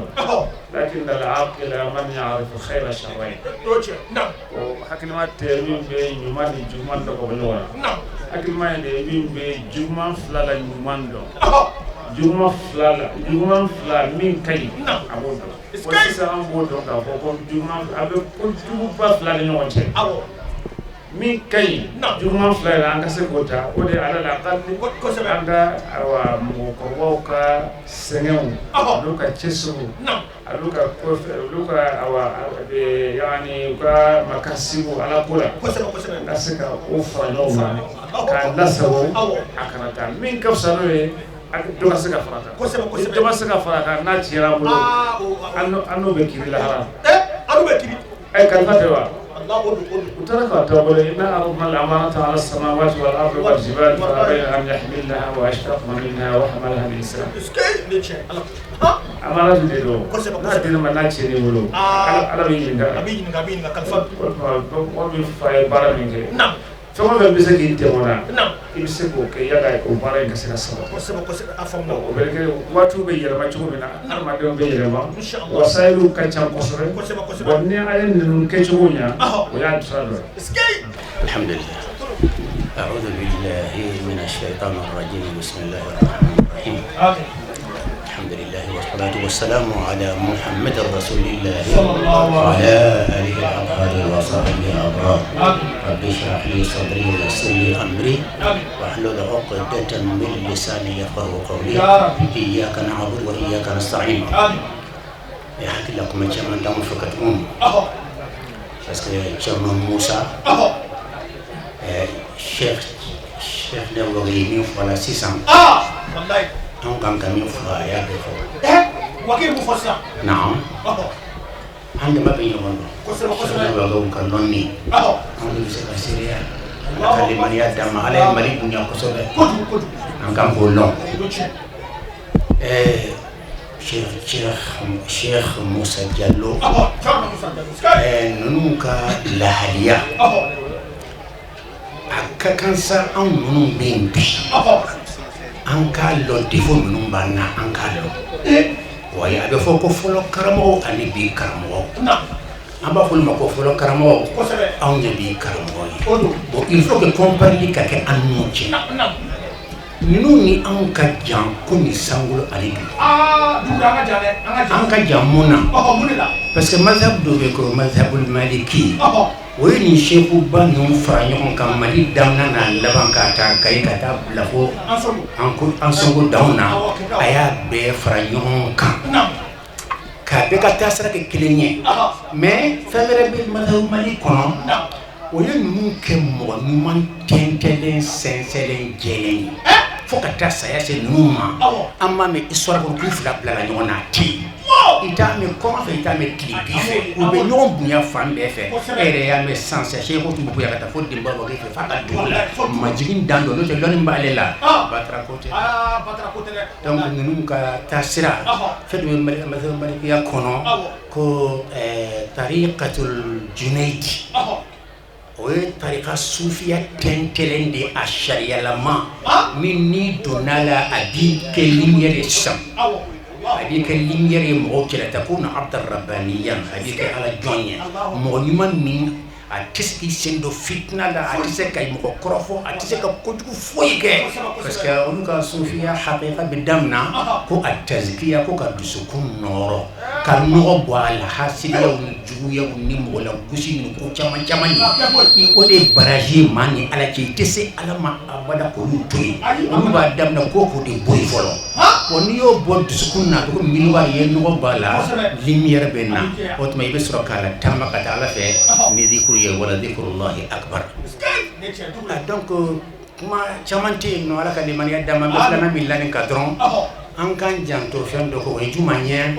lakin al-aqila man ya'rifu khayra sharrayn. O tiɲɛ. Naam. O hakilima tɛ min bɛ ɲuman ni juguman dɔn ka bɔ ɲɔgɔn na. Naam. Hakilima ye de ye min bɛ juguman fila la ɲuman dɔn. Juguman fila la juguman fila min ka ɲi, a b'o dɔn. Wa sisan an b'o dɔn k'a fɔ ko juguman a bɛ ko juguba fila ni ɲɔgɔn cɛ. Min ka ɲi juguman fila in an ka se k'o ta, o de ye ala la an ka ayiwa mɔgɔkɔrɔbaw ka sɛgɛnw, olu ka cɛsiriw, olu ka kɔfɛ, olu ka ayiwa yaani u ka makasibu ala ko la, an ka se ka o fara ɲɔgɔn kan k'a lasago a kana taa. Min ka fisa n'o ye, dɔ ka se ka fara a kan. Ni dɔ ma se ka fara a kan, n'a tiɲɛna an bolo, an n'o bɛ kiiri lahara. An n'o bɛ kiiri. Ɛ, kalifa tɛ wa? U taara k'a to bolo inna aradna al-amanata ala as-samawati wal ardi wal jibali fa abayna an yahmilnaha wa ashfaqna minha wa hamalaha al-insan. Amana de don, n'a dir'i ma, n'a tiɲɛn'i bolo, Ala b'i ɲininka. A b'i ɲininka, a b'i ɲininka kalifa. O tuma mɔgɔ min fa ye baara min kɛ, fɛn o fɛn bɛ se k'i dɛmɛ o la, i bɛ se k'o kɛ yala o baara in ka se ka sabati. Kosɛbɛ, kosɛbɛ, a faamuna. O bɛ kɛ waatiw bɛ yɛlɛma cogo min na, adamadenw bɛ yɛlɛma, wasayiluw ka ca kosɛbɛ. Kosɛbɛ, kosɛbɛ. Bon, ni an ye ninnu kɛcogo ɲɛ, o y'a sira dɔ ye. الحمد لله. أعوذ بالله من الشيطان الرجيم. بسم الله الرحمن الرحيم. الحمد لله والصلاة والسلام على محمد رسول الله وعلى آله الأطهار وصحبه الأبرار. رب اشرح لي صدري ويسر لي أمري واحلل عقدة من لساني يفقهوا قولي. إياك نعبد وإياك نستعين. Hakili la kuma caman t'anw fɛ ka tugun, parce que Thierno Moussa, Cheikh Dembele ye min fɔ la sisan, anw kan ka min fɔ, a y'a bɛɛ fɔ. Wakili mun fɔ sisan? Naam. An dama bɛ ɲɔgɔn dɔn. Kosɛbɛ, kosɛbɛ. Cheikh Dembele ka lɔnni, anw de bɛ se ka seereya. Ala ka limaniya d'an ma, Ala ye Mali bonya kosɛbɛ. Kojugu, kojugu. An kan k'o lɔn. O tiɲɛ. Cheikh Moussa Diallo, Thierno Moussa Diallo. Ninnu ka lahaliya, a ka kan sa anw minnu bɛ yen bi, an k'a lɔn défaut minnu b'an na, an k'a lɔn. Wa a bɛ fɔ ko fɔlɔ karamɔgɔw ani bi karamɔgɔw, an b'a fɔ olu ma ko fɔlɔ karamɔgɔw, anw ye bi karamɔgɔ ye. Bon, il faut que compareli ka kɛ an ni ɲɔgɔn cɛ. Ninnu ni anw ka jan ko ni sankolo ani dugu. Aa, dugu, an ka jan dɛ, an ka jan. An ka jan mun na? Mun de la? Parce que mazhab dɔ bɛ yen ko mazhabul maliki, o ye nin sekuba ninnu fara ɲɔgɔn kan Mali daminɛ n'a laban, ka taa Kayi ka taa bila fo Ansongo danw na, a y'a bɛɛ fara ɲɔgɔn kan k'a bɛɛ ka taasira kɛ kelen ye. Mais fɛn wɛrɛ bɛ mazhabu mali kɔnɔ, o ye ninnu kɛ mɔgɔ ɲuman tɛntɛnlen, sɛnsɛnlen, jɛlen ye fo ka taa saya se ninnu ma. An m'a mɛn histoire kɔnɔ k'u fila bilala ɲɔgɔn na, a tɛ yen. I t'a mɛn kɔrɔn fɛ, i t'a mɛn tilebin fɛ, u bɛ ɲɔgɔn bonya fan bɛɛ fɛ. E yɛrɛ y'a mɛn sisan, seko tun bɛ bonya ka taa fo Denba Wage fɛ f'a ka dugu la, majigin dan don, n'o tɛ lɔnni b'ale la, batara ko tɛ. Donc ninnu ka taasira, fɛn dɔ bɛ mazhabu malikiya kɔnɔ ko tariqatul junaid, o ye tarika sufiya tɛntɛlen de, a sariyalama min n'i donna la, a b'i kɛ lumière ye sisan, a b'i kɛ lumière ye mɔgɔw cɛla, takunu abdan rabbaniyan, a b'i kɛ ala jɔn ye, mɔgɔ ɲuman min a tɛ se k'i sen don fitina la, a tɛ se ka mɔgɔ kɔrɔfɔ, a tɛ se ka kojugu foyi kɛ, parce que olu ka sufiya hakika bɛ daminɛ ko a tazikiya, ko ka dusukun nɔrɔ, ka nɔgɔ bɔ a la, hasidiyaw ni juguyaw ni mɔgɔlagosi ni ko caman caman ye, o de ye baraji ye maa ni Ala cɛ. I tɛ se Ala ma abada k'olu to yen. Olu b'a daminɛ ko k'o de bɔ yen fɔlɔ. Bon, n'i y'o bɔ dusukun na, a bɛ komi miroir ye, nɔgɔ b'a la, lumière bɛ na, o tuma i bɛ sɔrɔ k'a la taama ka taa Ala fɛ ni zikuru ye, wala zikrullahi akbar. Donc kuma caman tɛ yen nɔ, Ala ka limaniya d'an ma. N bɛ filanan min la nin kan dɔrɔn, An k'an janto fɛn dɔ kɔ, o ye jumɛn ye?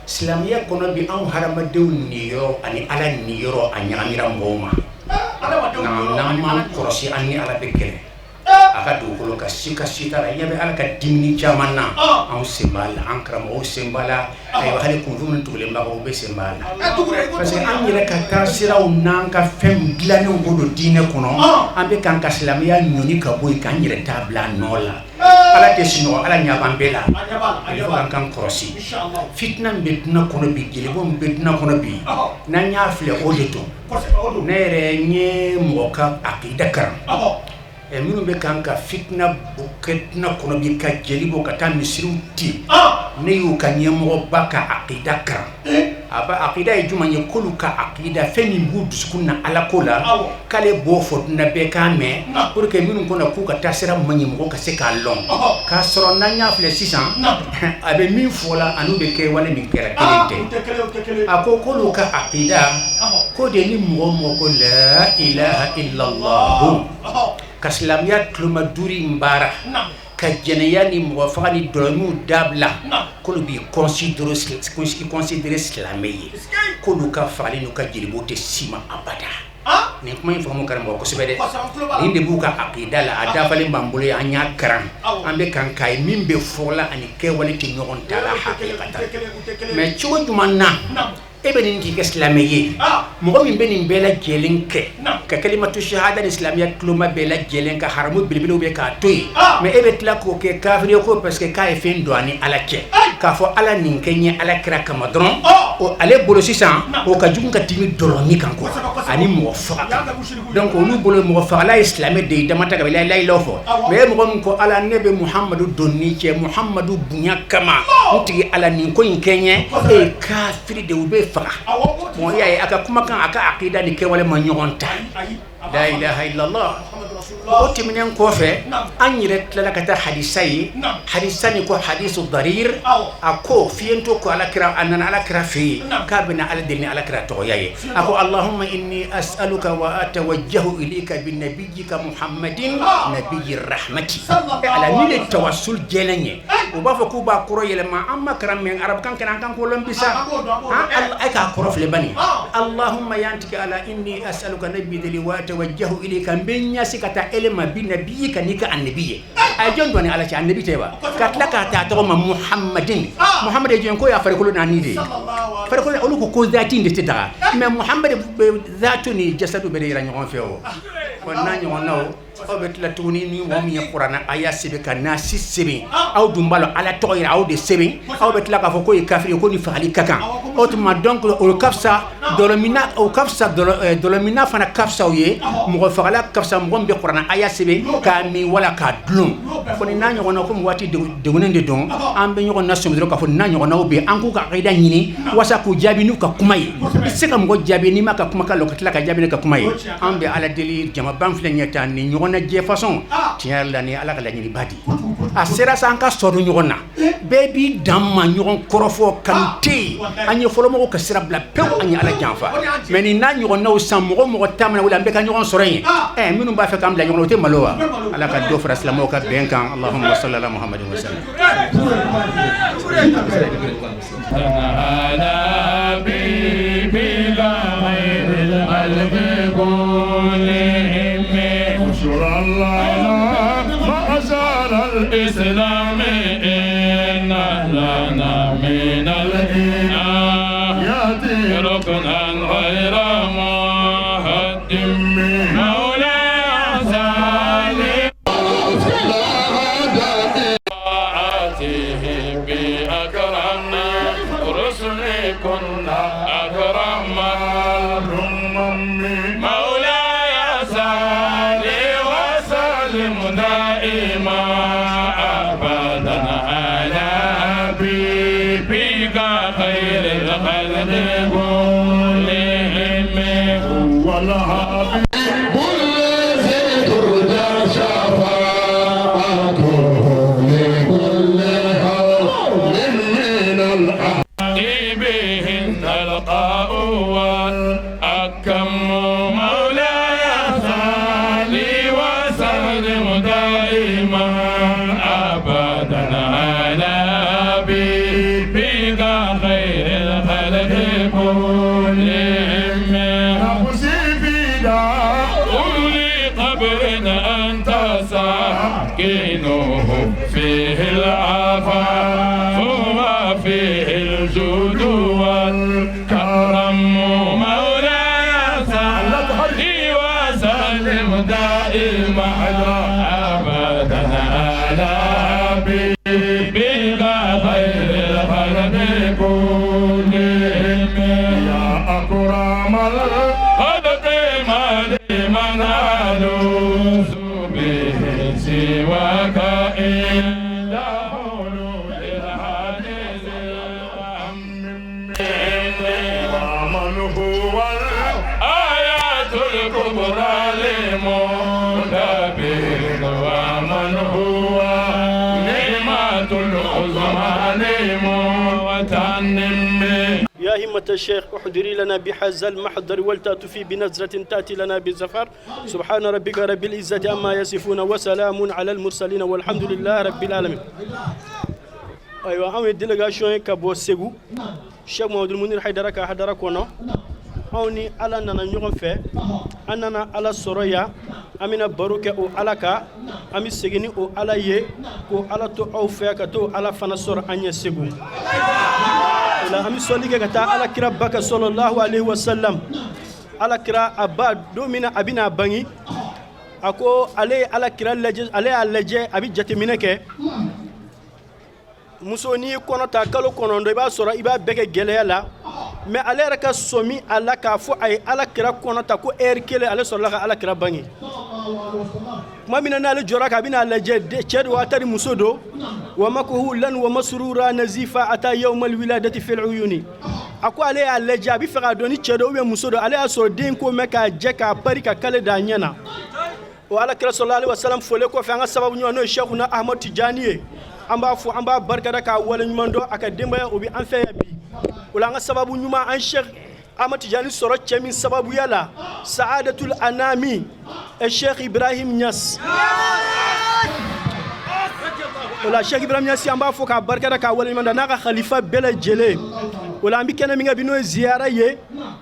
Silamɛya kɔnɔ bi, anw hadamadenw niyɔrɔ ani Ala niyɔrɔ, a ɲagamira mɔgɔw ma. N'an m'an kɔlɔsi, an ni Ala bɛ kɛlɛ a ka dugukolo kan. Sika si t'a la, i ɲɛ bɛ Ala ka dimini caman na, anw sen b'a la, an karamɔgɔw sen b'a la. Ayiwa, hali kunfin minnu tugulen b'a kɔ, u bɛɛ sen b'a la, parce que an yɛrɛ ka taasiraw n'an ka fɛn dilannenw ko don diinɛ kɔnɔ. An bɛ k'an ka silamɛya ɲɔni ka bɔ yen, k'an yɛrɛ ta bila a nɔ la. Ala tɛ sunɔgɔ, Ala ɲɛ b'an bɛɛ la. Il faut an k'an kɔlɔsi. Fitina min bɛ dunan kɔnɔ bi, jelibɔ min bɛ dunan kɔnɔ bi, n'an y'a filɛ, o de don. Ne yɛrɛ n ye mɔgɔ ka akida kalan, minnu bɛ kan ka fitina kɛ dunan kɔnɔ bi, ka jeli bɔ, ka taa misiriw ci, ne y'u ka ɲɛmɔgɔba ka akida kalan. A ba akida ye jumɛn ye? K'olu ka akida, fɛn min b'u dusukun na Ala ko la, k'ale b'o fɔ dunan bɛɛ k'a mɛn, pour que minnu kɔnɔ k'u ka taasira man ɲi, mɔgɔw ka se k'a lɔn. K'a sɔrɔ n'an y'a filɛ sisan, a bɛ min fɔ la an'u bɛ kɛ wale min kɛra, kelen tɛ. A ko k'olu ka akida ko de, ni mɔgɔ o mɔgɔ ko la ilaha illallah, ka silamɛya tuloma duuru in baara, ka jɛnɛya ni mɔgɔ faga ni dɔlɔminw dabila, k'olu b'i considérer silamɛ ye. K'olu ka fagali n'u ka jelibɔ tɛ si ma abada. Nin kuma in faamu karamɔgɔ kosɛbɛ dɛ. Nin de b'u ka akida la, a dafalen b'an bolo yan, an y'a karan, an bɛ kan k'a ye. Min bɛ fɔ la ani kɛwale tɛ ɲɔgɔn ta la hakikatan. Mais cogo jumɛn na e bɛ nin k'i kɛ silamɛ ye? Mɔgɔ min bɛ nin bɛɛ lajɛlen kɛ, ka kalimatu shahada ni silamɛya tuloma bɛɛ lajɛlen, ka haramu belebelew bɛ k'a to yen, mais e bɛ tila k'o kɛ kafiri ye, ko parce que k'a ye fɛn don a ni Ala cɛ, k'a fɔ Ala nin kɛ n ye Ala kira kama dɔrɔn, o ale bolo sisan, o ka jugu ka tɛmɛ dɔlɔmin kan quoi, ani mɔgɔ faga kan. Donc olu bolo, mɔgɔ fagala ye silamɛ de ye, dama ta ka la ilaha illallah fɔ. Mais e mɔgɔ min ko Ala, ne bɛ Muhamadu don ni cɛ, Muhamadu bonya kama, n tigi Ala, nin ko in kɛ n ye, e ye kafiri de ye, u bɛ faga. Bon, i y'a ye, a ka kumakan, a ka akida ni kɛwale ma ɲɔgɔn ta. La ilaha illallah. O tɛmɛnen kɔfɛ, an yɛrɛ tilala ka taa hadisa ye, hadisa ni ko hadisu darir. A ko fiyentɔ ko Ala kira, a nana Ala kira fɛ yen k'a bɛna Ala deli ni Ala kira tɔgɔya ye. A ko allahumma inni as'aluka wa atawajjahu ilayka bi nabiyyika Muhammadin nabiyyi rahmati. E Ala, ni de tawassul jɛlen ye. U b'a fɔ k'u b'a kɔrɔ yɛlɛma, an ma karan mais arabukan kɛnɛ, an kan k'o lɔn bi sa. E k'a kɔrɔ filɛ bani: allahumma, yantigi Ala, inni as'aluka, ne b'i deli, wa atawajjahu ilayka, n bɛ ɲɛsin ka taa ele ma, bi nabiyyika, n'i ka annabi ye. A ye jɔn dɔn ni Ala cɛ? Annabi tɛ wa? Ka tila k'a ta a tɔgɔ ma Muhammadin. Muhammad ye jɔn? Ko y'a farikolo n'a ni de ye. Farikolo, olu ko ko zati de tɛ daga, mais Muhammad zatu ni jasadu bɛ de yira ɲɔgɔn fɛ. O bon, n'a ɲɔgɔnnaw, aw bɛ tila tuguni, ni mɔgɔ min ye kuranɛ aya sɛbɛn ka nasi sɛbɛn, aw dun b'a dɔn Ala tɔgɔ yɛrɛ aw de sɛbɛn, aw bɛ tila k'a fɔ k'o ye kafiri ye, ko ni fagali ka kan. O tuma donc o ka fisa dɔlɔminna, o ka fisa dɔlɔminna fana ka fisa o ye, mɔgɔ fagala ka fisa mɔgɔ min bɛ kuranɛ aya sɛbɛn k'a min wala k'a dulon. Fo ni n'a ɲɔgɔnna, komi waati degunnen de don, an bɛ ɲɔgɔn nasɔmi dɔrɔn k'a fɔ n'a ɲɔgɔnnaw bɛ yen, an k'u ka akida ɲini walasa k'u jaabi n'u ka kuma ye. I tɛ se ka mɔgɔ jaabi n'i ma ka kumakan lɔn, ka tila ka jaabi ne ka kuma ye. An bɛ Ala deli, jamaba filɛ ɲɛ tan ni ɲɔgɔn na jɛ façon, tiɲɛ yɛrɛ la, ni Ala ka laɲiniba di a sera sa, an ka sɔrɔ ɲɔgɔn na, bɛɛ b'i dan ma ɲɔgɔn kɔrɔfɔ, kanu tɛ yen. An ye fɔlɔmɔgɔw ka sira bila pewu, an ye Ala janfa. Mais nin n'a ɲɔgɔnnaw san, mɔgɔ mɔgɔ ta mana wuli, an bɛɛ ka ɲɔgɔn sɔrɔ yen. Ɛ, minnu b'a fɛ k'an bila ɲɔgɔn na, o tɛ malo wa? Ala ka dɔ fara silamɛw ka bɛn kan. Allahumma salli ala Muhammadin wa sallam. الإسلام إن لنا من الآيات ركنا غير مهدم مولاي سالم بأكرم رسل كنا أكرم الأمم مولاي سالي وسلم دائما أبدا على حبيبك خير الخلق كلهم والحبيب الذي ترجى شفاعته لكل حول من الأحد بهن القاء والأكم مولاي صل وسلم دائما وتمكينه فيه العفاف وفيه الجود والكرم. مولاي صل وسلم دائما أبدا على حبيبك خير الخلق كلهم. يا أكرم الخلق ما لمن ألوذ به سواك إلا حلول الحديث ومن هو الآيات الكبرى لمنتبه ومن هو نعمة العظمى لمتنم. يا همة الشيخ احضري لنا بهذا المحضر ولتأتفي بنظرة تأتي لنا بالزفر. سبحان ربك رب العزة عما يصفون وسلام على المرسلين والحمد لله رب العالمين. Ayiwa, anw ye délégation ye ka bɔ Segu, Cheikh Mamadou Munir Haidara ka hadara kɔnɔ. Anw ni Ala nana ɲɔgɔn fɛ, an nana Ala sɔrɔ yan. An bɛna baro kɛ o Ala kan, an bɛ segin ni o Ala ye, k'o Ala to aw fɛ, ka to Ala fana sɔrɔ an ɲɛ Segu. O la, an bɛ sɔli kɛ ka taa Ala kira ba kan, sallallahu alaihi wasallam. Ala kira a ba, don min na a bɛna bange, a ko ale ye Ala kira lajɛ, ale y'a lajɛ, a bɛ jateminɛ kɛ. Muso, n'i ye kɔnɔ ta kalo 9, i b'a sɔrɔ i b'a bɛɛ kɛ gɛlɛya la. Mais ale yɛrɛ ka sɔmi a la k'a fɔ a ye Ala kira kɔnɔ ta ko heure kelen, ale sɔrɔla ka Ala kira bange. Tuma min na n'ale jɔra k'a bɛna lajɛ, cɛ don, a tari muso don. Wa makuhulan wa masrura nazifa ata yawmal wiladati fil uyuni. A ko ale y'a lajɛ, a bɛ fɛ k'a dɔn ni cɛ don ou bien muso don. Ale y'a sɔrɔ den ko mɛn k'a jɛ, k'a pari, ka kale da a ɲɛ na. O Ala kira sallallahu alaihi wasallam folen kɔfɛ, an ka sababu ɲuman, n'o ye Cheikhuna Ahmad Tijani ye, an b'a fɔ, an b'a barikada k'a waleɲuman dɔn. A ka denbaya, o bɛ an fɛ yan bi. O la, an ka sababu ɲuman, an Cheikh Ahmad Tijani sɔrɔ cɛ min sababuya la, Saadatul Anami ɛ Cheikh Ibrahim Niass. O la, Cheikh Ibrahim Niass, an b'a fɔ k'a barikada k'a waleɲuman dɔn, n'a ka khalifa bɛɛ lajɛlen. O la, an bɛ kɛnɛ min kan bi, n'o ye ziyara ye,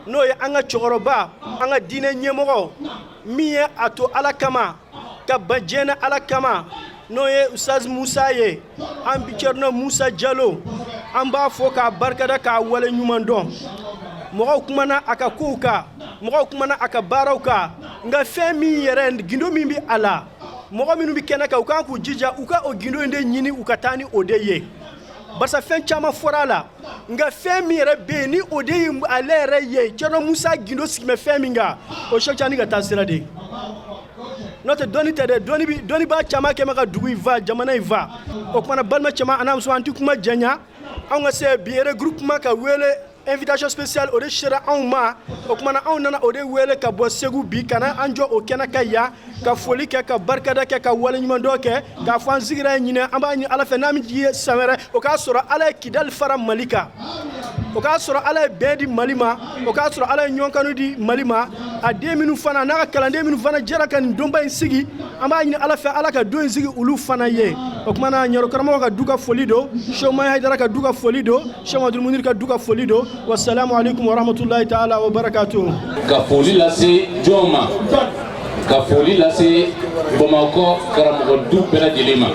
n'o ye an ka cɛkɔrɔba, an ka diinɛ ɲɛmɔgɔ min ye a to Ala kama ka ban diɲɛ na Ala kama, n'o ye Ustaz Musa ye, an bi Cɛrino Musa Jalo, an b'a fɔ k'a barikada k'a wale ɲuman dɔn. Mɔgɔw kumana a ka kow kan, mɔgɔw kumana a ka baaraw kan, nka fɛn min yɛrɛ, gindo min bɛ a la, mɔgɔ minnu bɛ kɛnɛ kan, u kan k'u jija u ka o gindo in de ɲini, u ka taa ni o de ye, barisa fɛn caman fɔra a la. Nka fɛn min yɛrɛ bɛ yen, ni o de ye ale yɛrɛ ye, Cɛrino Musa gindo sigimɛ fɛn min kan, o Cheikh Tijani ka taa sira de ye. N'o tɛ, dɔnni tɛ dɛ. Dɔnni bi, dɔnnibaa caman kɛ bɛ ka dugu in fa, jamana in fa. O kumana, balima cɛman an'a musoman, an tɛ kuma janya. Anw ka se bi regroupement ka wele, invitation spéciale, o de sera anw ma. O kumana, anw nana o de wele ka bɔ Segu bi, ka na an jɔ o kɛnɛ kan yan, ka foli kɛ, ka barikada kɛ, ka waleɲumandɔn kɛ, k'a fɔ an sigira yen ɲinɛ. An b'a ɲini Ala fɛ, n'an bɛ jigin san wɛrɛ, o k'a sɔrɔ Ala ye Kidali fara Mali kan, o k'a sɔrɔ Ala ye bɛn di Mali ma, o k'a sɔrɔ Ala ye ɲɔgɔn di Mali ma. A den minnu fana n'a ka kalanden minnu fana jɛra ka nin donba in sigi, an b'a ɲini Ala fɛ, Ala ka don in sigi olu fana ye. O tuma na, ɲɛrɔ karamɔgɔ ka du ka foli don, Cheikh Mahi Hayidara ka du ka foli don, Cheikh Mamadou Munir ka du ka foli don. Wasalamu alaikum warahmatullahi taala wa barakatuh. Ka foli lase jɔn ma? Ka foli lase Bamakɔ karamɔgɔ du bɛɛ lajɛlen ma,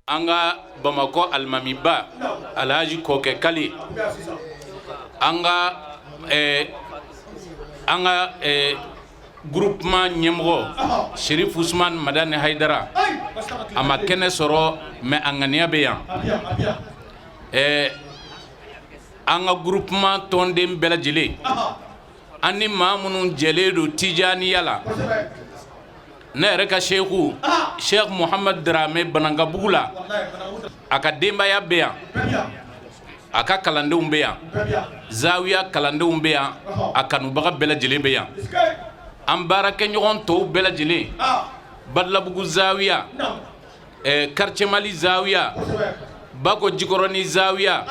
an ka Bamakɔ alimamiba Alhaji Kɔkɛ Kale, an ka groupement ɲɛmɔgɔ Sherif Usman Madani Hayidara. A ma kɛnɛ sɔrɔ, mais a ŋaniya bɛ yan. An ka groupement tɔnden bɛɛ lajɛlen, an ni maa minnu jɛlen don Tijaniya la, ne yɛrɛ ka seku Sheikh Muhamad Darame Banankabugu la, a ka denbaya bɛ yan, a ka kalandenw bɛ yan, zawiya kalandenw bɛ yan, a kanubaga bɛɛ lajɛlen bɛ yan, an baarakɛɲɔgɔn tɔw bɛɛ lajɛlen, Badalabugu zawiya, quartier Mali zawiya, Bako Jikɔrɔni zawiya,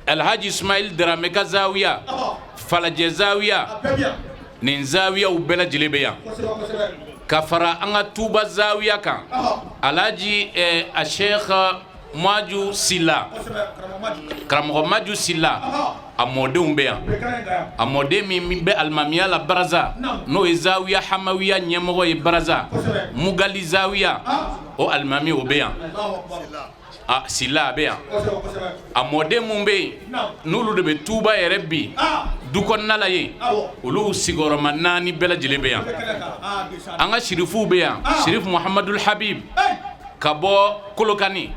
Alhaji Ismail Darame ka zawiya, Falajɛ zawiya, nin zawiyaw bɛɛ lajɛlen bɛ yan, ka fara an ka Tuba zawiya kan, Alhaji a Sheikh Maju Sila, karamɔgɔ Maju Sila. A mɔdenw bɛ yan. A mɔden min bɛ alimamiya la Baraza, n'o ye zawiya hamawiya ɲɛmɔgɔ ye Baraza, Mugali zawiya, o alimami, o bɛ yan. A Sila, a bɛ yan. A mɔden mun bɛ yen, n'olu de bɛ Tuba yɛrɛ bi du kɔnɔna la yen, olu sigiyɔrɔma naani bɛɛ lajɛlen bɛ yan. An ka sirifuw bɛ yan. Sirif Muhamadul Habib ka bɔ Kolokani,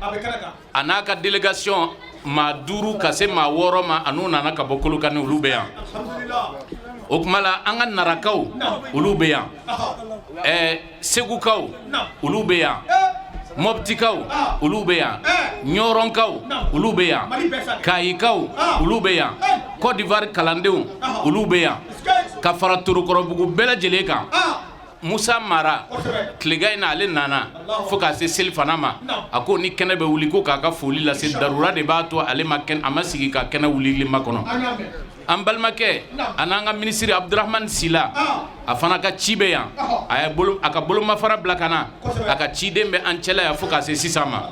a n'a ka délégation maa duuru ka se maa wɔɔrɔ ma, a n'u nana ka bɔ Kolokani, olu bɛ yan. O tuma la, an ka Narakaw, olu bɛ yan. Segukaw, olu bɛ yan. Mɔptikaw, olu bɛ yan. Ɲɔrɔnkaw, olu bɛ yan. Kayikaw, olu bɛ yan. Côte d'Ivoire kalandenw, olu bɛ yan, ka fara Torokɔrɔbugu bɛɛ lajɛlen kan. Musa Mara, tilegan in na ale nana fo k'a se selifana ma. A ko ni kɛnɛ bɛ wuli, ko k'a ka foli lase. Darura de b'a to ale ma a ma sigi ka kɛnɛ wulili ma kɔnɔ. An balimakɛ a n'an ka minisiri Abudurahamani Sila, a fana ka ci bɛ yan. A ye bolo, a ka bolomafara bila ka na, a ka ciden bɛ an cɛla yan fo k'a se sisan ma.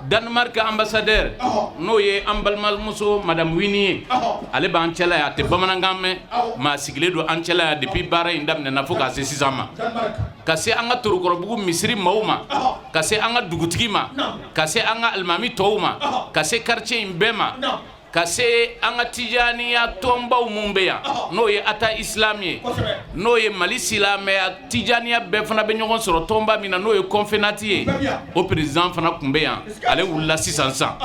Danemark ambassadeur, n'o ye an balimamuso madame Wini ye, ale b'an cɛla yan. A tɛ bamanankan mɛn, maa sigilen don an cɛla yan depuis baara in daminɛna fo k'a se sisan ma. Ka se an ka Torokɔrɔbugu misiri maaw ma, ka se an ka dugutigi ma, ka se an ka alimami tɔw ma, ka se quartier in bɛɛ ma, ka se an ka tijaniya tɔnbaw mun bɛ yan, n'o ye Ata Islam ye, n'o ye Mali silamɛya tijaniya bɛɛ fana bɛ ɲɔgɔn sɔrɔ tɔnba min na, n'o ye Confénat ye, o président fana tun bɛ yan, ale wulila sisan sisan.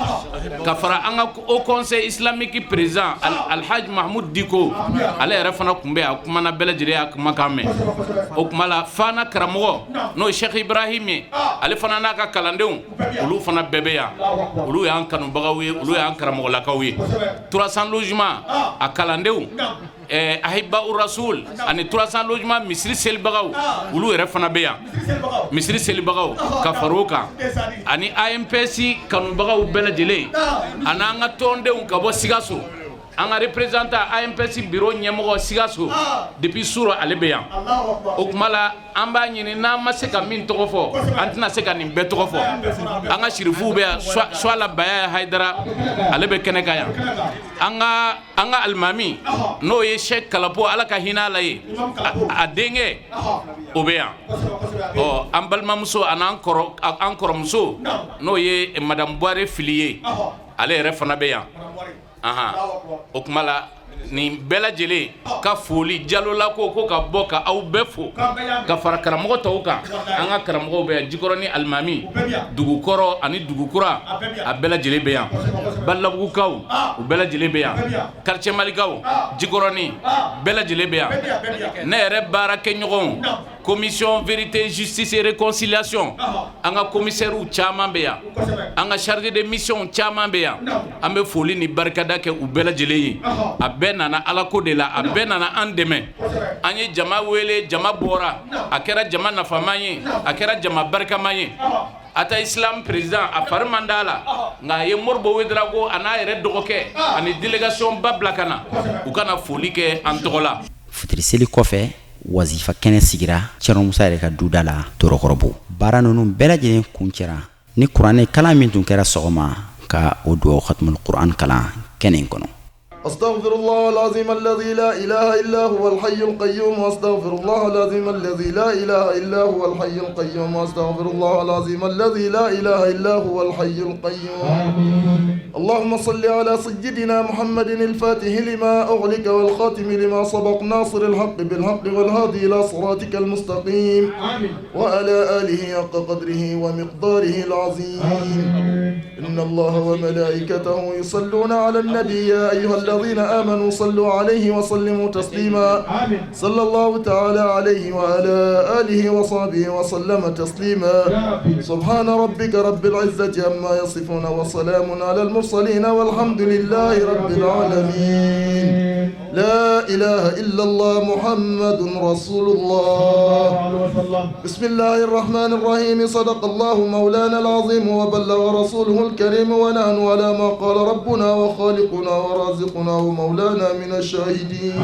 Ka fara an ka Haut Conseil islamique président Alhaji Mahmoud Diko, ale yɛrɛ fana tun bɛ yan. A kumana, bɛɛ lajɛlen y'a kumakan mɛn. O tuma la, Fana karamɔgɔ, n'o ye Cheikh Ibrahim ye, ale fana n'a ka kalandenw, olu fana bɛɛ bɛ yan. Olu y'an kanubagaw ye, olu y'an karamɔgɔlakaw ye. 300 logements a kalandenw, Ahiba Rasoul ani 300 logements misiri selibagaw, olu yɛrɛ fana bɛ yan, misiri selibagaw. Ka fara o kan, ani AMPS kanubagaw bɛɛ lajɛlen, ani an ka tɔndenw ka bɔ Sikaso, an ka représentant AMPS bureau ɲɛmɔgɔ Sikaso, depuis suro ale bɛ yan. O tuma la, an b'a ɲini, n'an ma se ka min tɔgɔ fɔ, an tɛna se ka nin bɛɛ tɔgɔ fɔ. An ka sirifuw bɛ yan. Suala Baya Hayidara, ale bɛ kɛnɛ kan yan. An ka alimami, n'o ye Sɛk Kalapo, Ala ka hinɛ a la ye, a denkɛ, o bɛ yan. Ɔ, an balimamuso ani an kɔrɔ, an kɔrɔmuso, n'o ye madame Buware Fili ye, ale yɛrɛ fana bɛ yan. Ahan, o tuma la, nin bɛɛ lajɛlen ka foli Jalola ko ka bɔ ka aw bɛɛ fo, ka fara karamɔgɔ tɔw kan. An ka karamɔgɔw bɛ yan, Jikɔrɔni alimami, dugukɔrɔ ani dugukura, a bɛɛ lajɛlen bɛ yan. Balabugukaw, u bɛɛ lajɛlen bɛ yan. Quartier Malikaw, Jikɔrɔni, bɛɛ lajɛlen bɛ yan. Ne yɛrɛ baarakɛɲɔgɔnw, commission vérité, justice et réconciliation, an ka commissaires caman bɛ yan, an ka chargé de mission caman bɛ yan. An bɛ foli ni barikada kɛ u bɛɛ lajɛlen ye. A bɛɛ nana Alako de la, a bɛɛ nana an dɛmɛ. An ye jama wele, jama bɔra, a kɛra jama nafama ye, a kɛra jama barikama ye. Ata Islam président, a fari man d'a la, nka a ye Moribo Ouédraogo a n'a yɛrɛ dɔgɔkɛ ani délégation ba bila ka na, u kana foli kɛ an tɔgɔ la. Fitiri seli kɔfɛ, wazifa kɛnɛ sigira Cɛrɔ Musa yɛrɛ ka duda la Torokɔrɔbo. Baara ninnu bɛɛ lajɛlen kun cɛra ni kuranɛ kalan min tun kɛra sɔgɔma, ka o dugawu khatumul Quran kalan kɛnɛ in kɔnɔ. أستغفر الله العظيم الذي لا إله إلا هو الحي القيوم، وأستغفر الله العظيم الذي لا إله إلا هو الحي القيوم، وأستغفر الله العظيم الذي لا إله إلا هو الحي القيوم. اللهم صل على سيدنا محمد الفاتح لما أغلق والخاتم لما سبق، ناصر الحق بالحق، والهادي إلى صراطك المستقيم، وعلى آله حق قدره ومقداره العظيم. إن الله وملائكته يصلون على النبي، يا أيها الذين آمنوا صلوا عليه وسلموا تسليما. صلى الله تعالى عليه وعلى آله وصحبه وسلم تسليما. سبحان ربك رب العزة عما يصفون، وسلام على المرسلين، والحمد لله رب العالمين. لا إله إلا الله، محمد رسول الله. بسم الله الرحمن الرحيم. صدق الله مولانا العظيم وبلغ رسوله الكريم، ونحن على ما قال ربنا وخالقنا ورازقنا ومولانا من الشاهدين.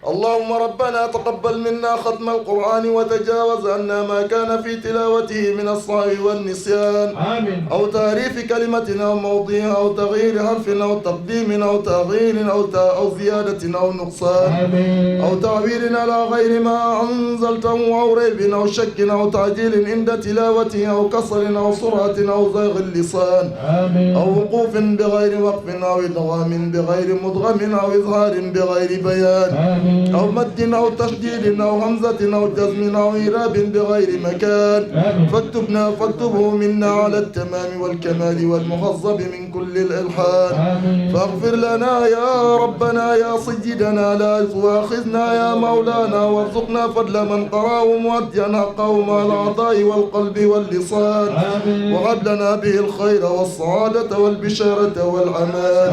اللهم ربنا تقبل منا ختم القرآن وتجاوز عنا ما كان في تلاوته من الصعب والنسيان آمين. أو تعريف كلمة أو موضع أو تغيير حرف أو تقديم أو تغيير أو أو زيادة أو نقصان آمين. أو تعبير على غير ما أنزلته أو ريب أو شك أو تعجيل عند تلاوته أو كسر أو سرعة أو زيغ اللسان آمين. أو وقوف بغير وقف أو إدغام بغير مدغم أو إظهار بغير بيان آمين. أو مد أو تشديد أو همزة أو جزم أو إعراب بغير مكان فاكتبنا فاكتبه منا على التمام والكمال والمهذب من كل الإلحان فاغفر لنا يا ربنا يا سيدنا لا تؤاخذنا يا مولانا وارزقنا فضل من قرأه مؤديا حقه مع العطاء والقلب واللسان وهب لنا به الخير والسعادة والبشارة والأمان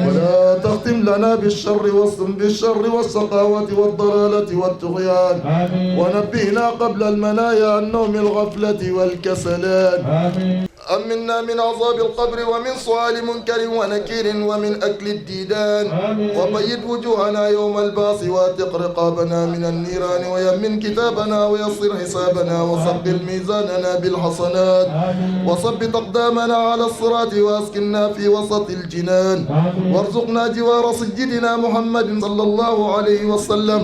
ولا تختم لنا بالشر بالشر والسقاوة والضلالة والطغيان ونبهنا قبل المنايا عن نوم الغفلة والكسلان آمين. أمنا من عذاب القبر ومن سؤال منكر ونكير ومن أكل الديدان وبيض وجوهنا يوم البعث واتق رقابنا من النيران ويمن كتابنا ويسر حسابنا وثقل ميزاننا بالحسنات وثبت أقدامنا على الصراط وأسكننا في وسط الجنان وارزقنا جوار سيدنا محمد صلى الله عليه وسلم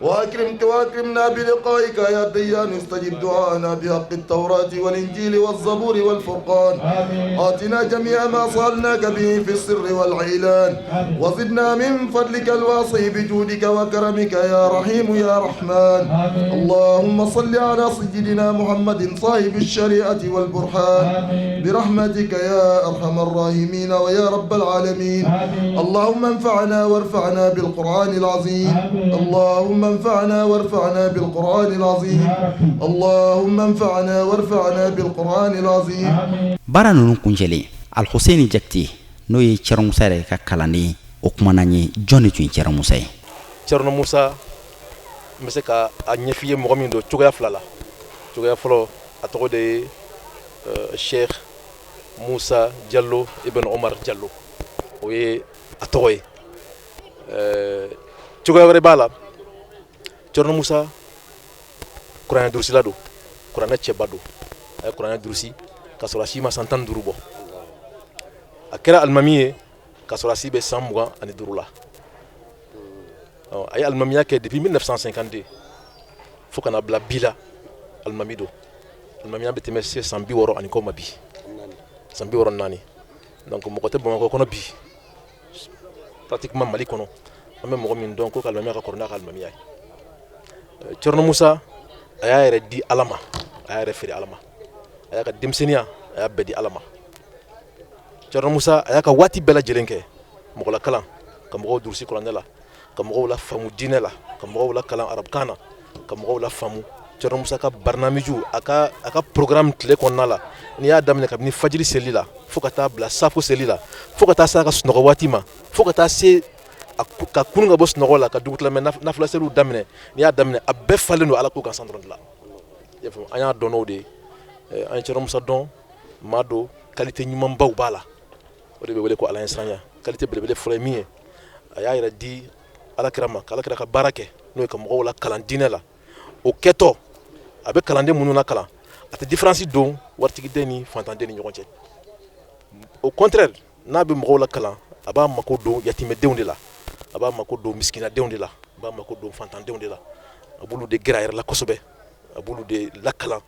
وأكرمك وأكرمنا بلقائك يا ديان استجب دعاءنا بحق التوراة والإنجيل والزبور والفرقان آمين. آتنا جميع ما سألناك به في السر والإعلان وزدنا من فضلك الواسع بجودك وكرمك يا رحيم يا رحمن آمين. اللهم صل على سيدنا محمد صاحب الشريعة والبرهان آمين. برحمتك يا أرحم الراحمين ويا رب العالمين آمين. اللهم انفعنا وارفعنا بالقرآن العظيم آمين. اللهم انفعنا وارفعنا بالقرآن العظيم اللهم انفعنا وارفعنا بالقرآن العظيم Baara ninnu kuncɛlen, Alhuseni Jakite, n'o ye Cɛrɔ Musa yɛrɛ ka kalanden, o kumana n ye. Jɔn de tun ye Cɛrɔ Musa ye? Cɛrɔ Musa, n bɛ se ka a ɲɛf'i ye mɔgɔ min don cogoya fila la. Cogoya fɔlɔ, a tɔgɔ de ye Sheikh Musa Jallo Ibn Omar Jallo, o ye a tɔgɔ ye. Cogoya wɛrɛ b'a la, Cɛrɔ Musa kuranɛ durusila don, kuranɛ cɛba don. A ye kuranɛ durusi ka sɔrɔ a si ma san 15 bɔ. A kɛra alimami ye ka sɔrɔ a si bɛ san 25 la. A ye alimamiya kɛ depuis 1952 fo ka na bila bi la. Alimami don, alimamiya bɛ tɛmɛ se san 60 ani kɔ ma bi, san 64. Donc mɔgɔ tɛ Bamakɔ kɔnɔ bi, pratiquement Mali kɔnɔ, an bɛ mɔgɔ min dɔn ko ka alimamiya ka kɔrɔ n'a ka alimamiya ye. Cɛrɔ Musa, a y'a yɛrɛ di Ala ma, a y'a yɛrɛ feere Ala ma, a y'a ka denmisɛnninya, a y'a bɛɛ di Ala ma. Cɛrɔ Musa, a y'a ka waati bɛɛ lajɛlen kɛ mɔgɔlakalan, ka mɔgɔw durusi kuranɛ la, ka mɔgɔw la faamu diinɛ la, ka mɔgɔw la kalan arabukan na, ka mɔgɔw la faamu. Cɛrɔ Musa ka barnamiju, a ka programme tile kɔnɔna la, n'i y'a daminɛ kabini fajiri seli la fo ka taa bila safo seli la, fo ka taa se a ka sunɔgɔ waati ma, fo ka taa se ka kunun ka bɔ sunɔgɔ la ka dugutilama nafila seliw daminɛ, n'i y'a daminɛ, a bɛɛ falen don Ala ko gansan dɔrɔn de la. An y'a dɔn n'o de ye. An ye Cɛrɔ Musa dɔn, maa don qualité ɲumanbaw b'a la, o de bɛ wele ko Ala ɲɛsiranya. Qualité belebele fɔlɔ ye min ye, a y'a yɛrɛ di Ala kira ma, ka Ala kira ka baara kɛ, n'o ye ka mɔgɔw la kalan diinɛ la. O kɛtɔ, a bɛ kalanden minnu na kalan, a tɛ différence don waritigiden ni fantanden ni ɲɔgɔn cɛ. Au contraire, n'a bɛ mɔgɔw la kalan, a b'a mako don yatimɛdenw de la, a b'a mako don misikinadenw de la, a b'a mako don fantandenw de la. A b'olu de gɛrɛ a yɛrɛ la kosɛbɛ, a b'olu de lakalan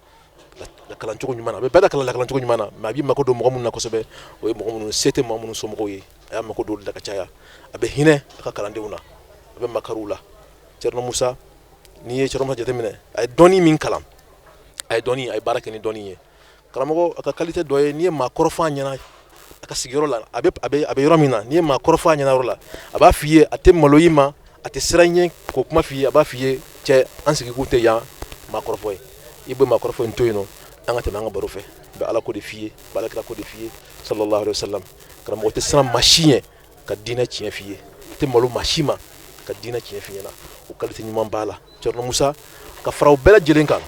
lakalancogo ɲuman na. A bɛ bɛɛ lakalan lakalancogo ɲuman na, mais a b'i mako don mɔgɔ minnu na kosɛbɛ, o ye mɔgɔ minnu se tɛ maa minnu somɔgɔw ye, a y'a mako don olu la ka caya. A bɛ hinɛ a ka kalandenw na, a bɛ makariw la. Cɛrɔ Musa, n'i ye Cɛrɔ Musa jateminɛ, a ye dɔnni min kalan, a ye dɔnni, a ye baara kɛ ni dɔnni ye. Karamɔgɔ, a ka qualité dɔ ye, n'i ye maa kɔrɔfɔ a ɲɛna a ka sigiyɔrɔ la, a bɛ yɔrɔ min na, n'i ye maa kɔrɔfɔ a ɲɛna yɔrɔ la, a b'a f'i ye, a tɛ malo i ma, a tɛ siran i ɲɛ k'o kuma f'i ye. A b'a f'i ye, cɛ, an sigikun tɛ yan maa kɔrɔfɔ ye, i bɛ maa kɔrɔfɔ in to yen nɔ, an ka tɛmɛ an ka baro fɛ. N bɛ Ala ko de f'i ye, n bɛ Ala kira ko de f'i ye, sallallahu alaihi wasallam. Karamɔgɔ tɛ siran maa si ɲɛ ka diinɛ tiɲɛ f'i ye, a tɛ malo maa si ma ka diinɛ tiɲɛ f'i ɲɛna. O qualité ɲuman b'a la. Cɛrɔ Musa, ka fara o bɛɛ lajɛlen kan,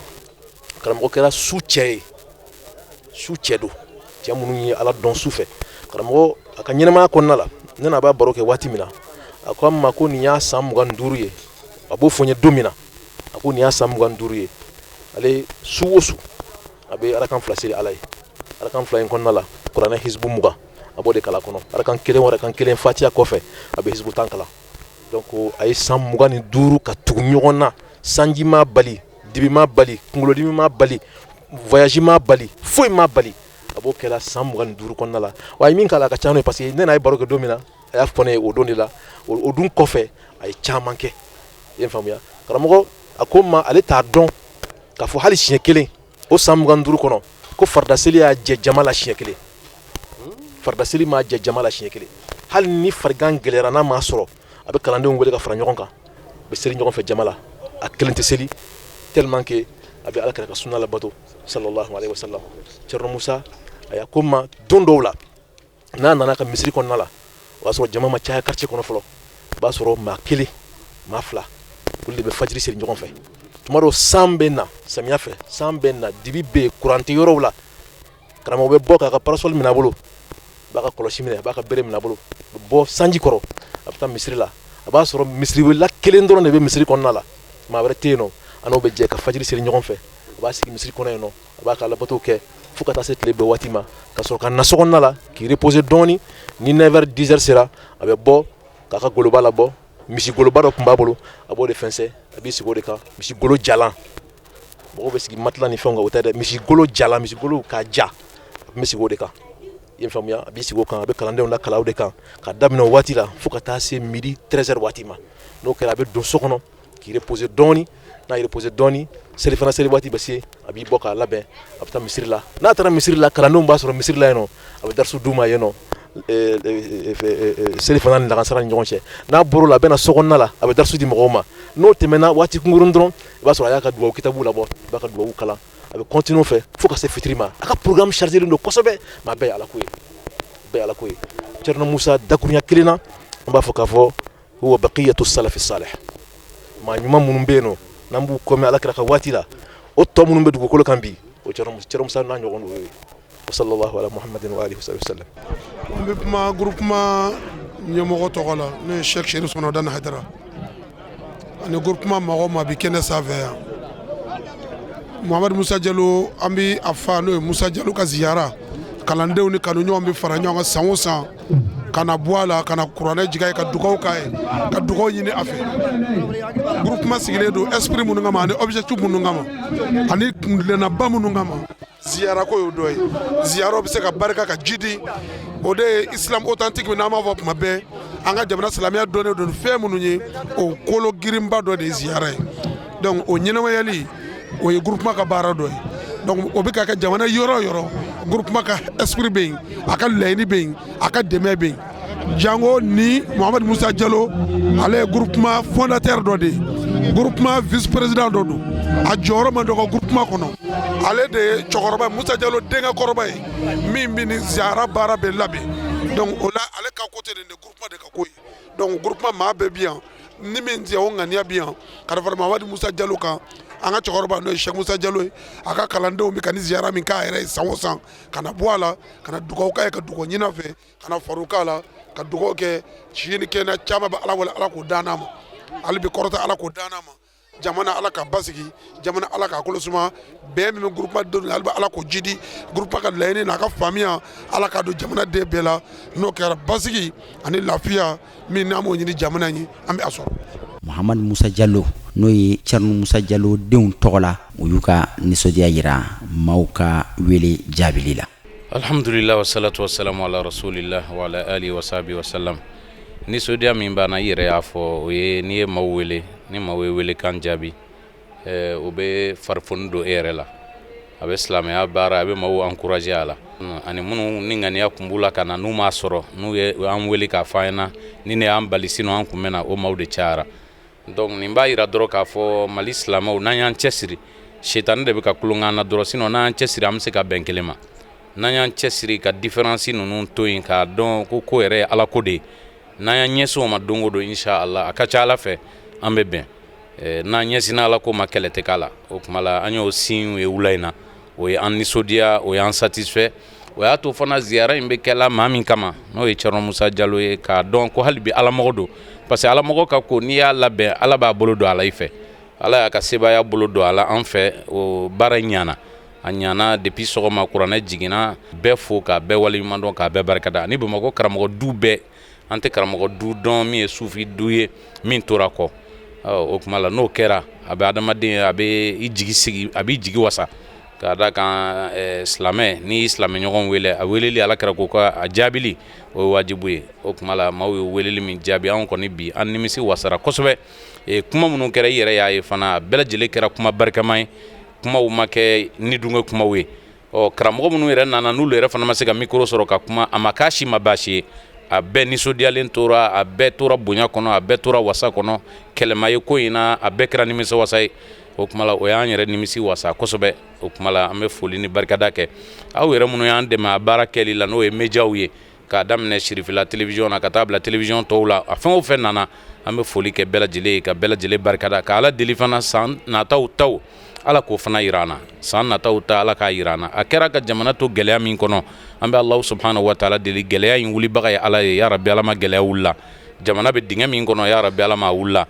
karamɔgɔ kɛra su cɛ ye, su cɛ don, cɛ minnu ye Ala dɔn su fɛ. Karamɔgɔ, a ka ɲɛnamaya kɔnɔna la, ne n'a b'a baro kɛ waati min na, A ko an ma ko nin y'a san 25 ye. A b'o fɔ n ye don min na, a ko nin y'a san 25 ye, ale su o su a bɛ arakan 2 seli Ala ye. Arakan 2 in kɔnɔna la, kuranɛ hizbu 20 a b'o de kalan kɔnɔ. Arakan kelen o arakan kelen, fatiya kɔfɛ, a bɛ hizbu 10 kalan. Donc a ye san 25 ka tugu ɲɔgɔn na, sanji m'a bali, dibi m'a bali, kunkolodimi m'a bali, voyage m'a bali, foyi m'a bali. A b'o kɛla san 25 kɔnɔna la. Wa a ye min k'a la, a ka ca n'o ye, parce que ne n'a ye baro kɛ don min na, a y'a fɔ ne ye o don de la. O dun kɔfɛ, a ye caman kɛ. I ye faamuya, karamɔgɔ? A ko n ma, ale t'a dɔn k'a fɔ hali siɲɛ kelen o san 25 kɔnɔ ko faridaseli y'a jɛ jama la siɲɛ kelen. Faridaseli m'a jɛ jama la siɲɛ kelen. Hali ni farigan gɛlɛyara, n'a m'a sɔrɔ, a bɛ kalandenw wele ka fara ɲɔgɔn kan, a bɛ seli ɲɔgɔn fɛ jama la. A kelen tɛ seli, tellement que a bɛ Ala kira ka suna labato, sallallahu alaihi wasallam. Thierno Musa, a y'a ko n ma, don dɔw la, n'a nana ka misiri kɔnɔna la, o y'a sɔrɔ jama ma caya quartier kɔnɔ fɔlɔ. O b'a sɔrɔ maa kelen, maa fila, olu de bɛ fajiri seli ɲɔgɔn fɛ. Tuma dɔw, san bɛ na samiya fɛ, san bɛ na, dibi bɛ yen, kuran tɛ yɔrɔw la. Karamɔgɔ bɛ bɔ k'a ka parasɔli minɛ a bolo, a b'a ka kɔlɔsi minɛ, a b'a ka bere minɛ a bolo, a bɛ bɔ sanji kɔrɔ, a bɛ taa misiri la. A b'a sɔrɔ misiriwelela kelen dɔrɔn de bɛ misiri kɔnɔna la, maa wɛrɛ tɛ yen nɔ. A n'o bɛ jɛ ka fajiri seli ɲɔgɔn fɛ. A b'a sigi misiri kɔnɔ yen nɔ, a b'a ka alabato kɛ fo ka taa se tile bɛɛ waati ma, ka sɔrɔ ka na so kɔnɔna la k'i reposer dɔɔni. Ni 9 heures, 10 heures sera, a bɛ bɔ k'a ka goloba labɔ. Misi goloba dɔ tun b'a bolo, a b'o de fɛnsɛ, a b'i sigi o de kan. Misi golo jalan, mɔgɔw bɛ sigi matelas ni fɛnw kan, o tɛ dɛ, misi golo jalan, misi golo k'a ja, a tun bɛ sigi o de kan. I ye faamuya? A b'i sigi o kan, a bɛ kalandenw lakalan o de kan, ka daminɛ o waati la fo ka taa se midi 13 heures waati ma. N'o kɛra, a bɛ don so kɔnɔ k'i reposer dɔɔni. N'a y'i reposer dɔɔni, selifana seli waati bɛ se, a b'i bɔ k'a labɛn, a bɛ taa misiri la. N'a taara misiri la, kalandenw b'a sɔrɔ misiri la yen nɔ, a bɛ darisu d'u ma yen nɔ selifana ni lagansara ni ɲɔgɔn cɛ. N'a bɔr'o la, a bɛ na so kɔnɔna la, a bɛ darisu di mɔgɔw ma. N'o tɛmɛna waati kunkurun dɔrɔn, i b'a sɔrɔ a y'a ka dugawu kitabu labɔ, a b'a ka dugawu kalan, a bɛ continuer o fɛ fo ka se fitiri ma. A ka programme chargé don kosɛbɛ, mais a bɛɛ ye Ala ko ye, bɛɛ ye Ala ko ye. Thierno Musa, dakurunya kelen na, an b'a fɔ k'a fɔ huwa baqiyatu salafi salih. Maa ɲuman minnu bɛ yen nɔ, n'an b'u kɔmɛ Ala kira ka waati la, o tɔ minnu bɛ dugukolo kan bi, o Thierno Musa n'a ɲɔgɔn y'o ye. Wa sallallahu ala muhammadin wa alihi wa sallam. An bɛ kuma groupement ɲɛmɔgɔ tɔgɔ la, n'o ye Cheikh Chérif Usmane Madani Hayidara, ani groupement mɔgɔ maa bi kɛnɛ sanfɛ yan. Muhamadu Musa Jalo, an bɛ a fa n'o ye Musa Jalo ka ziyara, kalandenw ni kanuɲɔgɔn bɛ fara ɲɔgɔn kan san o san ka na bɔ a la, ka na kuranɛ jigin a ye, ka dugawu k'a ye, ka dugawu ɲini a fɛ. Groupement sigilen don esprit minnu kama ani objectif minnu kama ani kuntilennaba minnu kama, ziyara ko y'o dɔ ye. Ziyara bɛ se ka barika ka jidi, o de ye islam authentique min n'an b'a fɔ tuma bɛɛ. An ka jamana silamɛya dɔnnen don fɛn minnu ye, o kolo girinba dɔ de ye ziyara ye. Donc o ɲɛnamayali, o ye groupement ka baara dɔ ye. Donc o bɛ ka kɛ jamana yɔrɔ o yɔrɔ, groupement ka esprit bɛ yen, a ka laɲini bɛ yen, a ka dɛmɛ bɛ yen. Jango ni Mohamed Musa Jalo, ale ye groupement fondateur dɔ de ye, groupement vice président dɔ don, a jɔyɔrɔ man dɔgɔ groupement kɔnɔ. Ale de ye cɛkɔrɔba Musa Jalo denkɛ kɔrɔba ye min bɛ ni ziyara baara bɛ labɛn. Donc o la, ale ka ko tɛ nin de groupement de ka ko ye. Donc groupement maa bɛɛ bi yan, ni min tɛ o ŋaniya bi yan ka fara Mohamed Musa Jalo kan, an ka cɛkɔrɔba n'o ye Cheikh Musa Jalo ye, a ka kalandenw bɛ ka ni ziyara min k'a yɛrɛ ye san o san, ka na bɔ a la, ka na dugawu k'a ye, ka dugawu ɲini a fɛ, ka na far'u k'a la, ka dugawu kɛ. Si ni kɛnɛya caman bɛ Ala wele, Ala k'o d'an ma. Hali bi kɔrɔta, Ala k'o d'an ma. Jamana, Ala ka basigi. Jamana, Ala k'a kolo suma. Bɛn min bɛ groupement denw, hali bi Ala k'o jidi. Groupement ka laɲini n'a ka faamuya, Ala k'a don jamana den bɛɛ la. N'o kɛra, basigi ani lafiya min n'an b'o ɲini jamana ye, an bɛ a sɔrɔ. Muhamadu Musa Jalo, n'o ye Thierno Musa Jalo denw tɔgɔ la, u y'u ka nisɔndiya jira maaw ka wele jaabili la. Alhamdulillah, wasalatu wasalamu ala rasulillah wa ala alihi wa sahbihi wasallam. Nisɔndiya min b'an na, i yɛrɛ y'a fɔ, o ye n'i ye maaw wele, ni maaw ye welekan jaabi, o bɛ farifoni don e yɛrɛ la, a bɛ silamɛya baara, a bɛ maaw encourager a la. Ani minnu ni ŋaniya kun b'u la ka na, n'u m'a sɔrɔ, n'u ye an wele k'a fɔ an ɲɛna ni ne y'an bali, sinon an kun bɛ na, o maaw de cayara. Donc nin b'a yira dɔrɔn k'a fɔ Mali silamɛw, n'an y'an cɛsiri, setani de bɛ ka tulon k'an na dɔrɔn, sinon n'an y'an cɛsiri, an bɛ se ka bɛn kelen ma. N'an y'an cɛsiri ka différence ninnu to yen, k'a dɔn ko ko yɛrɛ ye Ala ko de ye, n'an y'an ɲɛsin o ma don o don, insha Allah, a ka ca Ala fɛ an bɛ bɛn. N'an ɲɛsinna Ala ko ma, kɛlɛ tɛ k'a la. O tuma la, an y'o signe ye wula in na, o ye an nisɔndiya, o y'an satisfait. O y'a to fana ziyara in bɛ kɛla maa min kama, n'o ye Thierno Musa Jalo ye, k'a dɔn ko hali bi alamɔgɔ don. Parce que alamɔgɔ ka ko, n'i y'a labɛn, Ala b'a bolo don a la i fɛ. Ala y'a ka sebaaya bolo don a la an fɛ. O baara ɲana, a ɲana depuis sɔgɔma. Kuranɛ jiginna, bɛɛ fo k'a bɛɛ waleɲuman dɔn, k'a bɛɛ barikada, ani Bamakɔ karamɔgɔ du bɛɛ. An tɛ karamɔgɔ du dɔn min ye sufi du ye min tora kɔ. O tuma la, n'o kɛra, a bɛ adamaden, a bɛ i jigi sigi, a b'i jigi wasa, k'a da kan silamɛ, n'i y'i silamɛ ɲɔgɔn wele, a weleli, Ala kɛra ko a jaabili, o ye wajibu ye. O tuma la, maaw ye weleli min jaabi, anw kɔni bi an nimisi wasara kosɛbɛ. Kuma minnu kɛra, i yɛrɛ y'a ye fana, a bɛɛ lajɛlen kɛra kuma barikama ye, kumaw ma kɛ ni dungɛ kumaw ye. Ɔ, karamɔgɔ minnu yɛrɛ nana, n'olu yɛrɛ fana ma se ka micro sɔrɔ ka kuma, a ma k'a si ma baasi ye. A bɛɛ nisɔndiyalen tora, a bɛɛ tora bonya kɔnɔ, a bɛɛ tora wasa kɔnɔ. Kɛlɛma ye ko in na, a bɛɛ kɛra nimisi wasa ye. O tuma la, o y'an yɛrɛ nimisi wasa kosɛbɛ. O tuma la, an bɛ foli ni barikada kɛ aw yɛrɛ minnu y'an dɛmɛ a baara kɛli la, n'o ye médiaw ye, k'a daminɛ Sirifila télévision na ka taa bila télévision tɔw la. A fɛn o fɛn nana, an bɛ foli kɛ bɛɛ lajɛlen ye, ka bɛɛ lajɛlen barikada, ka Ala deli fana, san nataw taw, Ala k'o fana yira an na. San nataw ta, Ala k'a yira an na. A kɛra ka jamana to gɛlɛya min kɔnɔ, an bɛ Alahu subhanahu wa taala deli. Gɛlɛya in wulibaga ye Ala ye. Ya rabi, Ala ma gɛlɛya wulila. Jamana bɛ dingɛ min kɔnɔ, ya rabi, Ala ma wulila.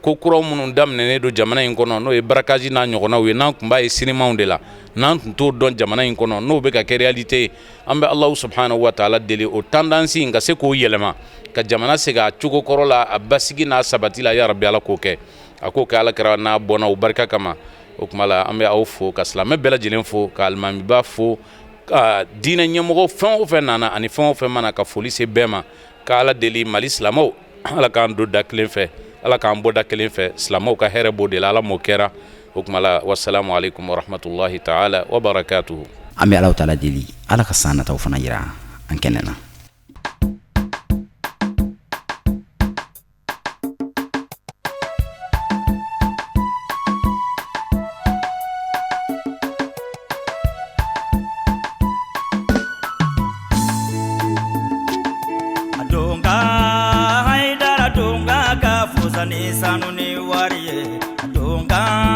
Ko kuraw minnu daminɛnen don jamana in kɔnɔ, n'o ye braquage n'a ɲɔgɔnnaw ye, n'an tun b'a ye sinimaw de la, n'an tun t'o dɔn jamana in kɔnɔ, n'o bɛ ka kɛ réalité ye, an bɛ Alahu subhanahu wa taala deli, o tendance in ka se k'o yɛlɛma, ka jamana segin a cogo kɔrɔ la, a basigi n'a sabati la. Ya rabi, Ala k'o kɛ, a k'o kɛ Ala kɛra n'a bɔnna o barika kama. O tuma la, an bɛ aw fo, ka silamɛ bɛɛ lajɛlen fo, ka alimamiba fo, ka diinɛ ɲɛmɔgɔ fɛn o fɛn nana ani fɛn o fɛn mana, ka foli se bɛɛ ma, ka Ala deli, Mali silamɛw, Ala k'an don da kelen fɛ, Ala k'an bɔ da kelen fɛ. Silamɛw ka hɛrɛ b'o de la, Ala m'o kɛra. O tuma la, wasalamu aleykum warahmatulahi taala wa barakatuhu. An bɛ Alahu taala deli, Ala ka san nataw fana yira an kɛnɛ na. Donka Haidara donka ka fusa ni sanu ni wari ye donka.